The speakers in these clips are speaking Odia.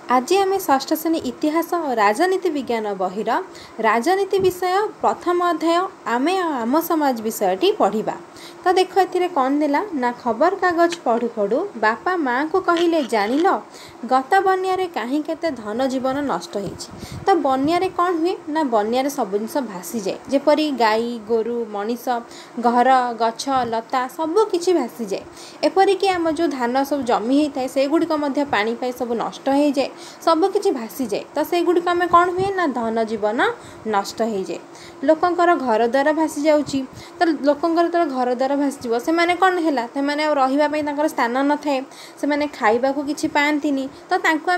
ଆଜି ଆମେ ଷଷ୍ଠ ଶ୍ରେଣୀ ଇତିହାସ ଓ ରାଜନୀତି ବିଜ୍ଞାନ ବହିର ରାଜନୀତି ବିଷୟ ପ୍ରଥମ ଅଧ୍ୟାୟ ଆମେ ଆଉ ଆମ ସମାଜ ବିଷୟଟି ପଢ଼ିବା। ତ ଦେଖ, ଏଥିରେ କ'ଣ ଦେଲା ନା, ଖବରକାଗଜ ପଢ଼ୁ ପଢ଼ୁ ବାପା ମାଆଙ୍କୁ କହିଲେ, ଜାଣିଲ, ଗତ ବନ୍ୟାରେ କାହିଁ କେତେ ଧନ ଜୀବନ ନଷ୍ଟ ହେଇଛି। ତ ବନ୍ୟାରେ କ'ଣ ହୁଏ ନା, ବନ୍ୟାରେ ସବୁ ଜିନିଷ ଭାସିଯାଏ, ଯେପରି ଗାଈ ଗୋରୁ, ମଣିଷ, ଘର, ଗଛ ଲତା ସବୁ କିଛି ଭାସିଯାଏ। ଏପରିକି ଆମ ଯେଉଁ ଧାନ ସବୁ ଜମି ହେଇଥାଏ, ସେଗୁଡ଼ିକ ମଧ୍ୟ ପାଣି ପାଇ ସବୁ ନଷ୍ଟ ହେଇଯାଏ, ସବୁକିଛି ଭାସିଯାଏ। ତ ସେଇଗୁଡ଼ିକ ଆମେ କ'ଣ ହୁଏ ନା, ଧନ ଜୀବନ ନଷ୍ଟ ହେଇଯାଏ, ଲୋକଙ୍କର ଘର ଦ୍ୱାର ଭାସି ଯାଉଛି। ତ ଲୋକଙ୍କର ଯେତେବେଳେ ଘର ଦ୍ୱାର ଭାସିଯିବ, ସେମାନେ କ'ଣ ହେଲା, ସେମାନେ ଆଉ ରହିବା ପାଇଁ ତାଙ୍କର ସ୍ଥାନ ନଥାଏ, ସେମାନେ ଖାଇବାକୁ କିଛି ପାଆନ୍ତିନି। ତ ତାଙ୍କୁ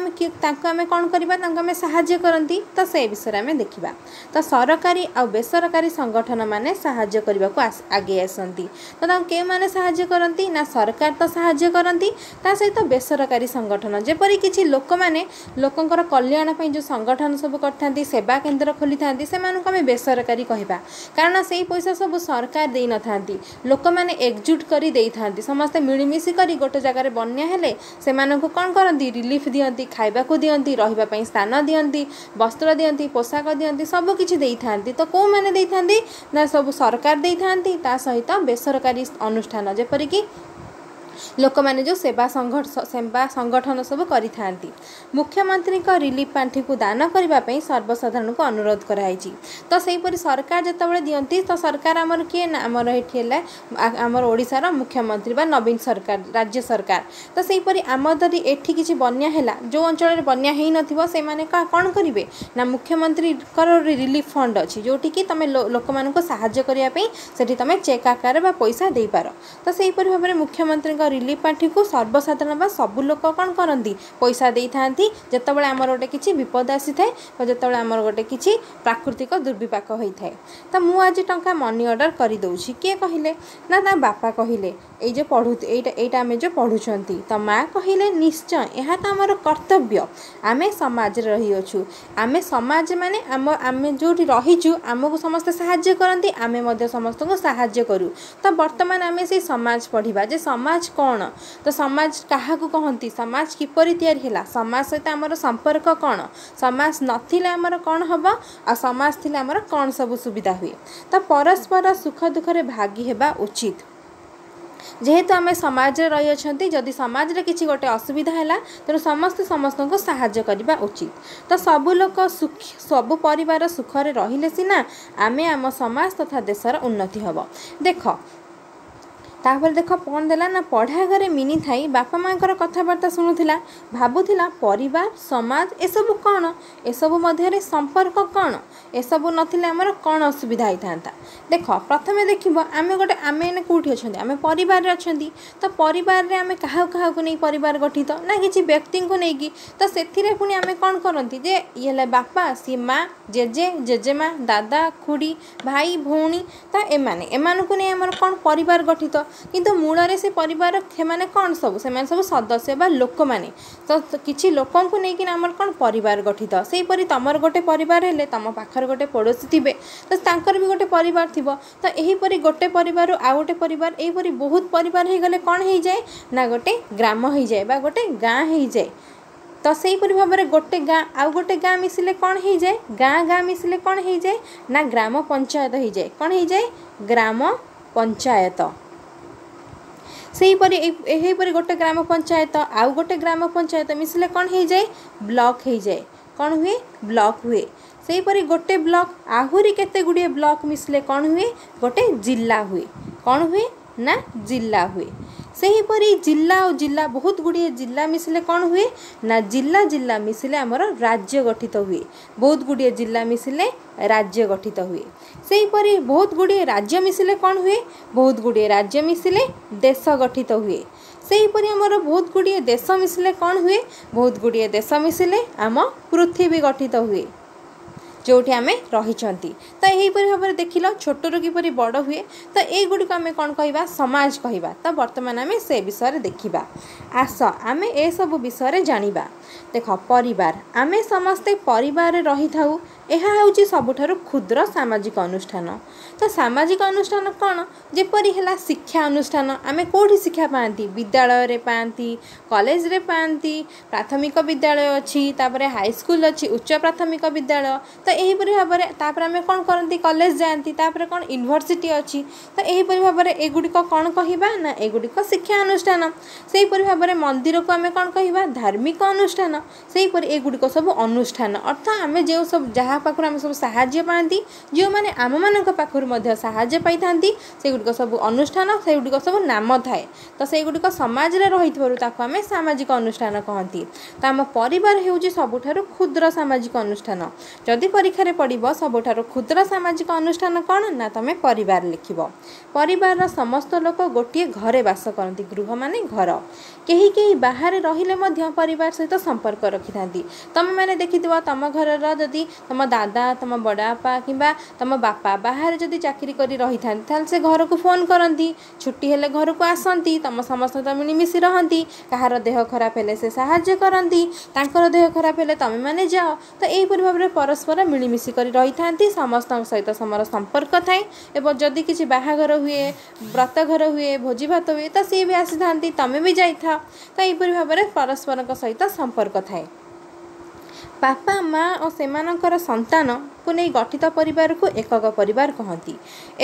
ଆମେ କ'ଣ କରିବା? ତାଙ୍କୁ ଆମେ ସାହାଯ୍ୟ କରନ୍ତି। ତ ସେ ବିଷୟରେ ଆମେ ଦେଖିବା। ତ ସରକାରୀ ଆଉ ବେସରକାରୀ ସଂଗଠନ ମାନେ ସାହାଯ୍ୟ କରିବାକୁ ଆଗେଇ ଆସନ୍ତି। ତ ତାଙ୍କୁ କେଉଁମାନେ ସାହାଯ୍ୟ କରନ୍ତି ନା, ସରକାର ତ ସାହାଯ୍ୟ କରନ୍ତି, ତା ସହିତ ବେସରକାରୀ ସଂଗଠନ, ଯେପରି କିଛି ଲୋକମାନେ ଲୋକଙ୍କର କଲ୍ୟାଣ ପାଇଁ ଯେଉଁ ସଂଗଠନ ସବୁ କରିଥାନ୍ତି, ସେବା କେନ୍ଦ୍ର ଖୋଲିଥାନ୍ତି, ସେମାନଙ୍କୁ ଆମେ ବେସରକାରୀ କହିବା। କାରଣ ସେଇ ପଇସା ସବୁ ସରକାର ଦେଇନଥାନ୍ତି, ଲୋକମାନେ ଏକଜୁଟ କରି ଦେଇଥାନ୍ତି। ସମସ୍ତେ ମିଳିମିଶି କରି ଗୋଟେ ଜାଗାରେ ବନ୍ୟା ହେଲେ ସେମାନଙ୍କୁ କ'ଣ କରନ୍ତି? ରିଲିଫ୍ ଦିଅନ୍ତି, ଖାଇବାକୁ ଦିଅନ୍ତି, ରହିବା ପାଇଁ ସ୍ଥାନ ଦିଅନ୍ତି, ବସ୍ତ୍ର ଦିଅନ୍ତି, ପୋଷାକ ଦିଅନ୍ତି, ସବୁ କିଛି ଦେଇଥାନ୍ତି। ତ କେଉଁମାନେ ଦେଇଥାନ୍ତି ନା, ସବୁ ସରକାର ଦେଇଥାନ୍ତି, ତା ସହିତ ବେସରକାରୀ ଅନୁଷ୍ଠାନ, ଯେପରିକି ଲୋକମାନେ ଯେଉଁ ସେବା ସେବା ସଂଗଠନ ସବୁ କରିଥାନ୍ତି। ମୁଖ୍ୟମନ୍ତ୍ରୀଙ୍କ ରିଲିଫ୍ ପାଣ୍ଠିକୁ ଦାନ କରିବା ପାଇଁ ସର୍ବସାଧାରଣଙ୍କୁ ଅନୁରୋଧ କରାଯାଇଛି। ତ ସେହିପରି ସରକାର ଯେତେବେଳେ ଦିଅନ୍ତି, ତ ସରକାର ଆମର କିଏ ନା, ଆମର ଏଠି ହେଲା ଆମର ଓଡ଼ିଶାର ମୁଖ୍ୟମନ୍ତ୍ରୀ ବା ନବୀନ ସରକାର, ରାଜ୍ୟ ସରକାର। ତ ସେହିପରି ଆମର ଯଦି ଏଠି କିଛି ବନ୍ୟା ହେଲା, ଯେଉଁ ଅଞ୍ଚଳରେ ବନ୍ୟା ହେଇନଥିବ, ସେମାନେ କ'ଣ କରିବେ ନା, ମୁଖ୍ୟମନ୍ତ୍ରୀଙ୍କର ରିଲିଫ୍ ଫଣ୍ଡ ଅଛି, ଯେଉଁଠିକି ତୁମେ ଲୋକମାନଙ୍କୁ ସାହାଯ୍ୟ କରିବା ପାଇଁ ସେଠି ତୁମେ ଚେକ୍ ଆକାରରେ ବା ପଇସା ଦେଇପାର। ତ ସେହିପରି ଭାବରେ ମୁଖ୍ୟମନ୍ତ୍ରୀଙ୍କ ରିଲିଫ୍ ପାଣ୍ଠିକୁ ସର୍ବସାଧାରଣ ବା ସବୁ ଲୋକ କ'ଣ କରନ୍ତି? ପଇସା ଦେଇଥାନ୍ତି, ଯେତେବେଳେ ଆମର ଗୋଟେ କିଛି ବିପଦ ଆସିଥାଏ ବା ଯେତେବେଳେ ଆମର ଗୋଟେ କିଛି ପ୍ରାକୃତିକ ଦୁର୍ବିପାକ ହୋଇଥାଏ। ତ ମୁଁ ଆଜି ଟଙ୍କା ମନି ଅର୍ଡ଼ର କରିଦେଉଛି, କିଏ କହିଲେ ନା, ତା ବାପା କହିଲେ। ଏଇ ଯେଉଁ ପଢ଼ୁ ଏଇଟା ଆମେ ଯେଉଁ ପଢ଼ୁଛନ୍ତି। ତ ମା କହିଲେ, ନିଶ୍ଚୟ, ଏହା ତ ଆମର କର୍ତ୍ତବ୍ୟ। ଆମେ ସମାଜରେ ରହିଅଛୁ। ଆମେ ସମାଜ ମାନେ ଆମେ ଯେଉଁଠି ରହିଛୁ, ଆମକୁ ସମସ୍ତେ ସାହାଯ୍ୟ କରନ୍ତି, ଆମେ ମଧ୍ୟ ସମସ୍ତଙ୍କୁ ସାହାଯ୍ୟ କରୁ। ତ ବର୍ତ୍ତମାନ ଆମେ ସେଇ ସମାଜ ପଢ଼ିବା ଯେ ସମାଜ କ'ଣ, ତ ସମାଜ କାହାକୁ କହନ୍ତି, ସମାଜ କିପରି ତିଆରି ହେଲା, ସମାଜ ସହିତ ଆମର ସମ୍ପର୍କ କ'ଣ, ସମାଜ ନଥିଲେ ଆମର କ'ଣ ହେବ, ଆଉ ସମାଜ ଥିଲେ ଆମର କ'ଣ ସବୁ ସୁବିଧା ହୁଏ। ତ ପରସ୍ପର ସୁଖ ଦୁଃଖରେ ଭାଗି ହେବା ଉଚିତ। ଯେହେତୁ ଆମେ ସମାଜରେ ରହିଅଛନ୍ତି, ଯଦି ସମାଜରେ କିଛି ଗୋଟେ ଅସୁବିଧା ହେଲା, ତେଣୁ ସମସ୍ତେ ସମସ୍ତଙ୍କୁ ସାହାଯ୍ୟ କରିବା ଉଚିତ। ତ ସବୁ ଲୋକ ସୁଖୀ, ସବୁ ପରିବାର ସୁଖରେ ରହିଲେ ସିନା ଆମେ ଆମ ସମାଜ ତଥା ଦେଶର ଉନ୍ନତି ହେବ। ଦେଖ, ତାପରେ ଦେଖ କ'ଣ ଦେଲା ନା, ପଢ଼ା ଘରେ ମିନି ଥାଇ ବାପା ମାଆଙ୍କର କଥାବାର୍ତ୍ତା ଶୁଣୁଥିଲା। ଭାବୁଥିଲା, ପରିବାର, ସମାଜ ଏସବୁ କ'ଣ? ଏସବୁ ମଧ୍ୟରେ ସମ୍ପର୍କ କ'ଣ? ଏସବୁ ନଥିଲେ ଆମର କ'ଣ ଅସୁବିଧା ହେଇଥାନ୍ତା? ଦେଖ, ପ୍ରଥମେ ଦେଖିବ ଆମେ ଗୋଟେ, ଆମେ ଏଇନେ କେଉଁଠି ଅଛନ୍ତି? ଆମେ ପରିବାରରେ ଅଛନ୍ତି। ତ ପରିବାରରେ ଆମେ କାହାକୁ କାହାକୁ ନେଇ ପରିବାର ଗଠିତ ନା, କିଛି ବ୍ୟକ୍ତିଙ୍କୁ ନେଇକି। ତ ସେଥିରେ ପୁଣି ଆମେ କ'ଣ କରନ୍ତି ଯେ, ଇଏ ହେଲା ବାପା, ସିଏ ମା, ଜେଜେ, ଜେଜେମା, ଦାଦା, ଖୁଡ଼ି, ଭାଇ, ଭଉଣୀ। ତ ଏମାନେ ଏମାନଙ୍କୁ ନେଇ ଆମର କ'ଣ ପରିବାର ଗଠିତ। କିନ୍ତୁ ମୂଳରେ ସେ ପରିବାର ସେମାନେ କ'ଣ ସବୁ? ସେମାନେ ସବୁ ସଦସ୍ୟ ବା ଲୋକମାନେ। ତ କିଛି ଲୋକଙ୍କୁ ନେଇକିନା ଆମର କ'ଣ ପରିବାର ଗଠିତ। ସେହିପରି ତୁମର ଗୋଟେ ପରିବାର ହେଲେ ତୁମ ପାଖରେ ଗୋଟେ ପଡ଼ୋଶୀ ଥିବେ, ତ ତାଙ୍କର ବି ଗୋଟେ ପରିବାର ଥିବ। ତ ଏହିପରି ଗୋଟେ ପରିବାରରୁ ଆଉ ଗୋଟେ ପରିବାର, ଏହିପରି ବହୁତ ପରିବାର ହେଇଗଲେ କ'ଣ ହେଇଯାଏ ନା, ଗୋଟେ ଗ୍ରାମ ହେଇଯାଏ ବା ଗୋଟେ ଗାଁ ହେଇଯାଏ। ତ ସେହିପରି ଭାବରେ ଗୋଟେ ଗାଁ ଆଉ ଗୋଟେ ଗାଁ ମିଶିଲେ କ'ଣ ହେଇଯାଏ? ଗାଁ ଗାଁ ମିଶିଲେ କ'ଣ ହେଇଯାଏ ନା, ଗ୍ରାମ ପଞ୍ଚାୟତ ହେଇଯାଏ। କ'ଣ ହେଇଯାଏ? ଗ୍ରାମ ପଞ୍ଚାୟତ। ସେହିପରି ଏହିପରି ଗୋଟେ ଗ୍ରାମ ପଞ୍ଚାୟତ ଆଉ ଗୋଟେ ଗ୍ରାମ ପଞ୍ଚାୟତ ମିଶିଲେ କ'ଣ ହେଇଯାଏ? ବ୍ଲକ୍ ହେଇଯାଏ। କ'ଣ ହୁଏ? ବ୍ଲକ୍ ହୁଏ। ସେହିପରି ଗୋଟେ ବ୍ଲକ୍ ଆହୁରି କେତେ ଗୁଡ଼ିଏ ବ୍ଲକ୍ ମିଶିଲେ କ'ଣ ହୁଏ? ଗୋଟେ ଜିଲ୍ଲା ହୁଏ। କ'ଣ ହୁଏ ନା, ଜିଲ୍ଲା ହୁଏ। ସେହିପରି ଜିଲ୍ଲା ଆଉ ଜିଲ୍ଲା, ବହୁତ ଗୁଡ଼ିଏ ଜିଲ୍ଲା ମିଶିଲେ କ'ଣ ହୁଏ ନା, ଜିଲ୍ଲା ଜିଲ୍ଲା ମିଶିଲେ ଆମର ରାଜ୍ୟ ଗଠିତ ହୁଏ। ବହୁତ ଗୁଡ଼ିଏ ଜିଲ୍ଲା ମିଶିଲେ ରାଜ୍ୟ ଗଠିତ ହୁଏ। ସେହିପରି ବହୁତ ଗୁଡ଼ିଏ ରାଜ୍ୟ ମିଶିଲେ କ'ଣ ହୁଏ? ବହୁତ ଗୁଡ଼ିଏ ରାଜ୍ୟ ମିଶିଲେ ଦେଶ ଗଠିତ ହୁଏ। ସେହିପରି ଆମର ବହୁତ ଗୁଡ଼ିଏ ଦେଶ ମିଶିଲେ କ'ଣ ହୁଏ? ବହୁତ ଗୁଡ଼ିଏ ଦେଶ ମିଶିଲେ ଆମ ପୃଥିବୀ ଗଠିତ ହୁଏ, ଯେଉଁଠି ଆମେ ରହିଛନ୍ତି। ତ ଏହିପରି ଭାବରେ ଦେଖିଲ ଛୋଟରୁ କିପରି ବଡ଼ ହୁଏ। ତ ଏଇଗୁଡ଼ିକୁ ଆମେ କ'ଣ କହିବା? ସମାଜ କହିବା। ତ ବର୍ତ୍ତମାନ ଆମେ ସେ ବିଷୟରେ ଦେଖିବା। ଆସ, ଆମେ ଏସବୁ ବିଷୟରେ ଜାଣିବା। ଦେଖ, ପରିବାର। ଆମେ ସମସ୍ତେ ପରିବାରରେ ରହିଥାଉ। ଏହା ହେଉଛି ସବୁଠାରୁ କ୍ଷୁଦ୍ର ସାମାଜିକ ଅନୁଷ୍ଠାନ। ତ ସାମାଜିକ ଅନୁଷ୍ଠାନ କ'ଣ? ଯେପରି ହେଲା ଶିକ୍ଷା ଅନୁଷ୍ଠାନ। ଆମେ କେଉଁଠି ଶିକ୍ଷା ପାଆନ୍ତି? ବିଦ୍ୟାଳୟରେ ପାଆନ୍ତି, କଲେଜରେ ପାଆନ୍ତି। ପ୍ରାଥମିକ ବିଦ୍ୟାଳୟ ଅଛି, ତାପରେ ହାଇସ୍କୁଲ ଅଛି, ଉଚ୍ଚ ପ୍ରାଥମିକ ବିଦ୍ୟାଳୟ। ତ ଏହିପରି ଭାବରେ ତାପରେ ଆମେ କ'ଣ କରନ୍ତି? କଲେଜ ଯାଆନ୍ତି। ତାପରେ କ'ଣ ୟୁନିଭର୍ସିଟି ଅଛି। ତ ଏହିପରି ଭାବରେ ଏଗୁଡ଼ିକ କ'ଣ କହିବା ନା ଏଗୁଡ଼ିକ ଶିକ୍ଷା ଅନୁଷ୍ଠାନ। ସେହିପରି ଭାବରେ ମନ୍ଦିରକୁ ଆମେ କ'ଣ କହିବା? ଧାର୍ମିକ ଅନୁଷ୍ଠାନ। ସେହିପରି ଏଗୁଡ଼ିକ ସବୁ ଅନୁଷ୍ଠାନ, ଅର୍ଥ ଆମେ ଯେଉଁ ସବୁ ଯାହା ପାଖରୁ ଆମେ ସବୁ ସାହାଯ୍ୟ ପାଆନ୍ତି, ଯେଉଁମାନେ ଆମମାନଙ୍କ ପାଖରୁ ମଧ୍ୟ ସାହାଯ୍ୟ ପାଇଥାନ୍ତି, ସେଗୁଡ଼ିକ ସବୁ ଅନୁଷ୍ଠାନ, ସେଗୁଡ଼ିକ ସବୁ ନାମ ଥାଏ। ତ ସେଇଗୁଡ଼ିକ ସମାଜରେ ରହିଥିବାରୁ ତାକୁ ଆମେ ସାମାଜିକ ଅନୁଷ୍ଠାନ କହନ୍ତି। ତ ଆମ ପରିବାର ହେଉଛି ସବୁଠାରୁ କ୍ଷୁଦ୍ର ସାମାଜିକ ଅନୁଷ୍ଠାନ। ଯଦି ପରୀକ୍ଷାରେ ପଡ଼ିବ ସବୁଠାରୁ କ୍ଷୁଦ୍ର ସାମାଜିକ ଅନୁଷ୍ଠାନ କ'ଣ, ନା ତୁମେ ପରିବାର ଲେଖିବ। ପରିବାରର ସମସ୍ତ ଲୋକ ଗୋଟିଏ ଘରେ ବାସ କରନ୍ତି। ଗୃହ ମାନେ ଘର। କେହି କେହି ବାହାରେ ରହିଲେ ମଧ୍ୟ ପରିବାର ସହିତ ସମ୍ପର୍କ ରଖିଥାନ୍ତି। ତୁମେମାନେ ଦେଖିଥିବ, ତୁମ ଘରର ଯଦି ତୁମ ଦାଦା, ତୁମ ବଡ଼ବାପା କିମ୍ବା ତୁମ ବାପା ବାହାରେ ଯଦି ଚାକିରି କରି ରହିଥାନ୍ତି, ତାହେଲେ ସେ ଘରକୁ ଫୋନ୍ କରନ୍ତି, ଛୁଟି ହେଲେ ଘରକୁ ଆସନ୍ତି, ତୁମ ସମସ୍ତଙ୍କ ମିଳିମିଶି ରହନ୍ତି। କାହାର ଦେହ ଖରାପ ହେଲେ ସେ ସାହାଯ୍ୟ କରନ୍ତି, ତାଙ୍କର ଦେହ ଖରାପ ହେଲେ ତୁମେମାନେ ଯାଅ। ତ ଏହିପରି ଭାବରେ ପରସ୍ପର ମିଳିମିଶି କରି ରହିଥାନ୍ତି, ସମସ୍ତଙ୍କ ସହିତ ସମର ସମ୍ପର୍କ ଥାଏ। ଏବଂ ଯଦି କିଛି ବାହାଘର ହୁଏ, ବ୍ରତଘର ହୁଏ, ଭୋଜି ଭାତ ହୁଏ, ତ ସିଏ ବି ଆସିଥାନ୍ତି, ତୁମେ ବି ଯାଇଥାଅ। ତ ଏହିପରି ଭାବରେ ପରସ୍ପରଙ୍କ ସହିତ ସମ୍ପର୍କ ଥାଏ। ବାପା, ମା ଓ ସେମାନଙ୍କର ସନ୍ତାନକୁ ନେଇ ଗଠିତ ପରିବାରକୁ ଏକକ ପରିବାର କହନ୍ତି।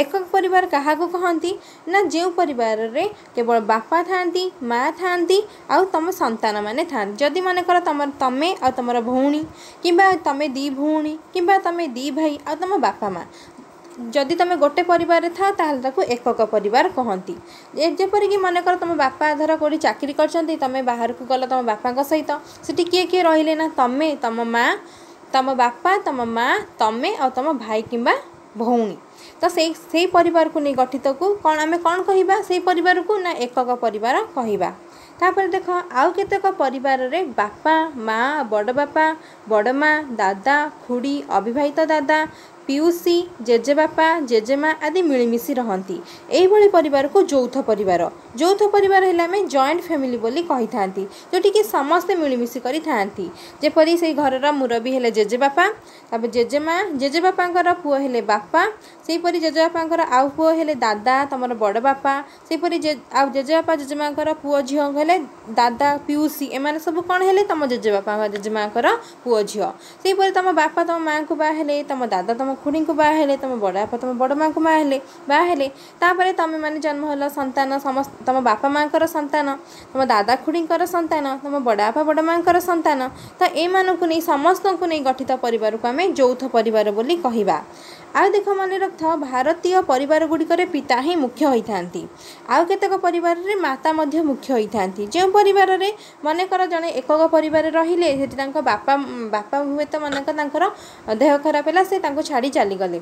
ଏକକ ପରିବାର କାହାକୁ କହନ୍ତି ନା ଯେଉଁ ପରିବାରରେ କେବଳ ବାପା ଥାଆନ୍ତି, ମା ଥାଆନ୍ତି ଆଉ ତୁମ ସନ୍ତାନମାନେ ଥାଆନ୍ତି। ଯଦି ମନେକର ତମେ ଆଉ ତୁମର ଭଉଣୀ, କିମ୍ବା ତମେ ଦୁଇ ଭଉଣୀ, କିମ୍ବା ତମେ ଦୁଇ ଭାଇ ଆଉ ତୁମ ବାପା ମା, ଯଦି ତୁମେ ଗୋଟେ ପରିବାରରେ ଥାଅ, ତାହେଲେ ତାକୁ ଏକକ ପରିବାର କହନ୍ତି। ଯେପରିକି ମନେକର ତୁମ ବାପା ଧର କେଉଁଠି ଚାକିରି କରିଛନ୍ତି, ତୁମେ ବାହାରକୁ ଗଲ ତୁମ ବାପାଙ୍କ ସହିତ, ସେଠି କିଏ କିଏ ରହିଲେ ନା ତମେ, ତୁମ ମା, ତୁମ ବାପା, ତୁମ ମା, ତମେ ଆଉ ତୁମ ଭାଇ କିମ୍ବା ଭଉଣୀ। ତ ସେଇ ପରିବାରକୁ ନେଇ ଗଠିତକୁ କ'ଣ ଆମେ କ'ଣ କହିବା ସେଇ ପରିବାରକୁ ନା ଏକକ ପରିବାର କହିବା। ତାପରେ ଦେଖ, ଆଉ କେତେକ ପରିବାରରେ ବାପା, ମା, ବଡ଼ ବାପା, ବଡ଼ ମା, ଦାଦା, ଖୁଡ଼ି, ଅବିବାହିତ ଦାଦା, ପିଉସୀ, ଜେଜେବାପା, ଜେଜେମା ଆଦି ମିଳିମିଶି ରହନ୍ତି। ଏଇଭଳି ପରିବାରକୁ ଯୌଥ ପରିବାର। ଯୌଥ ପରିବାର ହେଲେ ଆମେ ଜଏଣ୍ଟ ଫ୍ୟାମିଲି ବୋଲି କହିଥାନ୍ତି, ଯେଉଁଠିକି ସମସ୍ତେ ମିଳିମିଶି କରିଥାନ୍ତି। ଯେପରି ସେଇ ଘରର ମୁରବୀ ହେଲେ ଜେଜେବାପା, ତାପରେ ଜେଜେମା, ଜେଜେବାପାଙ୍କର ପୁଅ ହେଲେ ବାପା, ସେହିପରି ଜେଜେବାପାଙ୍କର ଆଉ ପୁଅ ହେଲେ ଦାଦା, ତୁମର ବଡ଼ ବାପା, ସେହିପରି ଆଉ ଜେଜେବାପା ଜେଜେମାଙ୍କର ପୁଅ ଝିଅ ହେଲେ ଦାଦା, ପିଉସୀ, ଏମାନେ ସବୁ କ'ଣ ହେଲେ? ତୁମ ଜେଜେବାପା ଜେଜେମାଙ୍କର ପୁଅ ଝିଅ। ସେହିପରି ତୁମ ବାପା ତୁମ ମାଆଙ୍କୁ ବାହା ହେଲେ, ତୁମ ଦାଦା ତୁମ ଖୁଡ଼ିଙ୍କୁ ବାହା ହେଲେ, ତୁମ ବଡ଼ ବାପା ତୁମ ବଡ଼ ମାଆଙ୍କୁ ବାହା ହେଲେ। ତାପରେ ତୁମେମାନେ ଜନ୍ମ ହେଲ ସନ୍ତାନ, ସମସ୍ତ ତୁମ ବାପା ମାଆଙ୍କର ସନ୍ତାନ, ତୁମ ଦାଦା ଖୁଡ଼ିଙ୍କର ସନ୍ତାନ, ତୁମ ବଡ଼ ବାପା ବଡ଼ ମାଆଙ୍କର ସନ୍ତାନ। ତ ଏମାନଙ୍କୁ ନେଇ, ସମସ୍ତଙ୍କୁ ନେଇ ଗଠିତ ପରିବାରକୁ ଆମେ ଯୌଥ ପରିବାର ବୋଲି କହିବା। ଆଉ ଦେଖ, ମନେ ରଖିଥାଅ, ଭାରତୀୟ ପରିବାର ଗୁଡ଼ିକରେ ପିତା ହିଁ ମୁଖ୍ୟ ହୋଇଥାନ୍ତି। ଆଉ କେତେକ ପରିବାରରେ ମାତା ମଧ୍ୟ ମୁଖ୍ୟ ହୋଇଥାନ୍ତି। ଯେଉଁ ପରିବାରରେ ମନେକର ଜଣେ ଏକକ ପରିବାରରେ ରହିଲେ, ସେଠି ତାଙ୍କ ବାପା ହୁଏତ ମନେକର ତାଙ୍କର ଦେହ ଖରାପ ହେଲା, ସେ ତାଙ୍କୁ ଛାଡ଼ି ଚାଲିଗଲେ,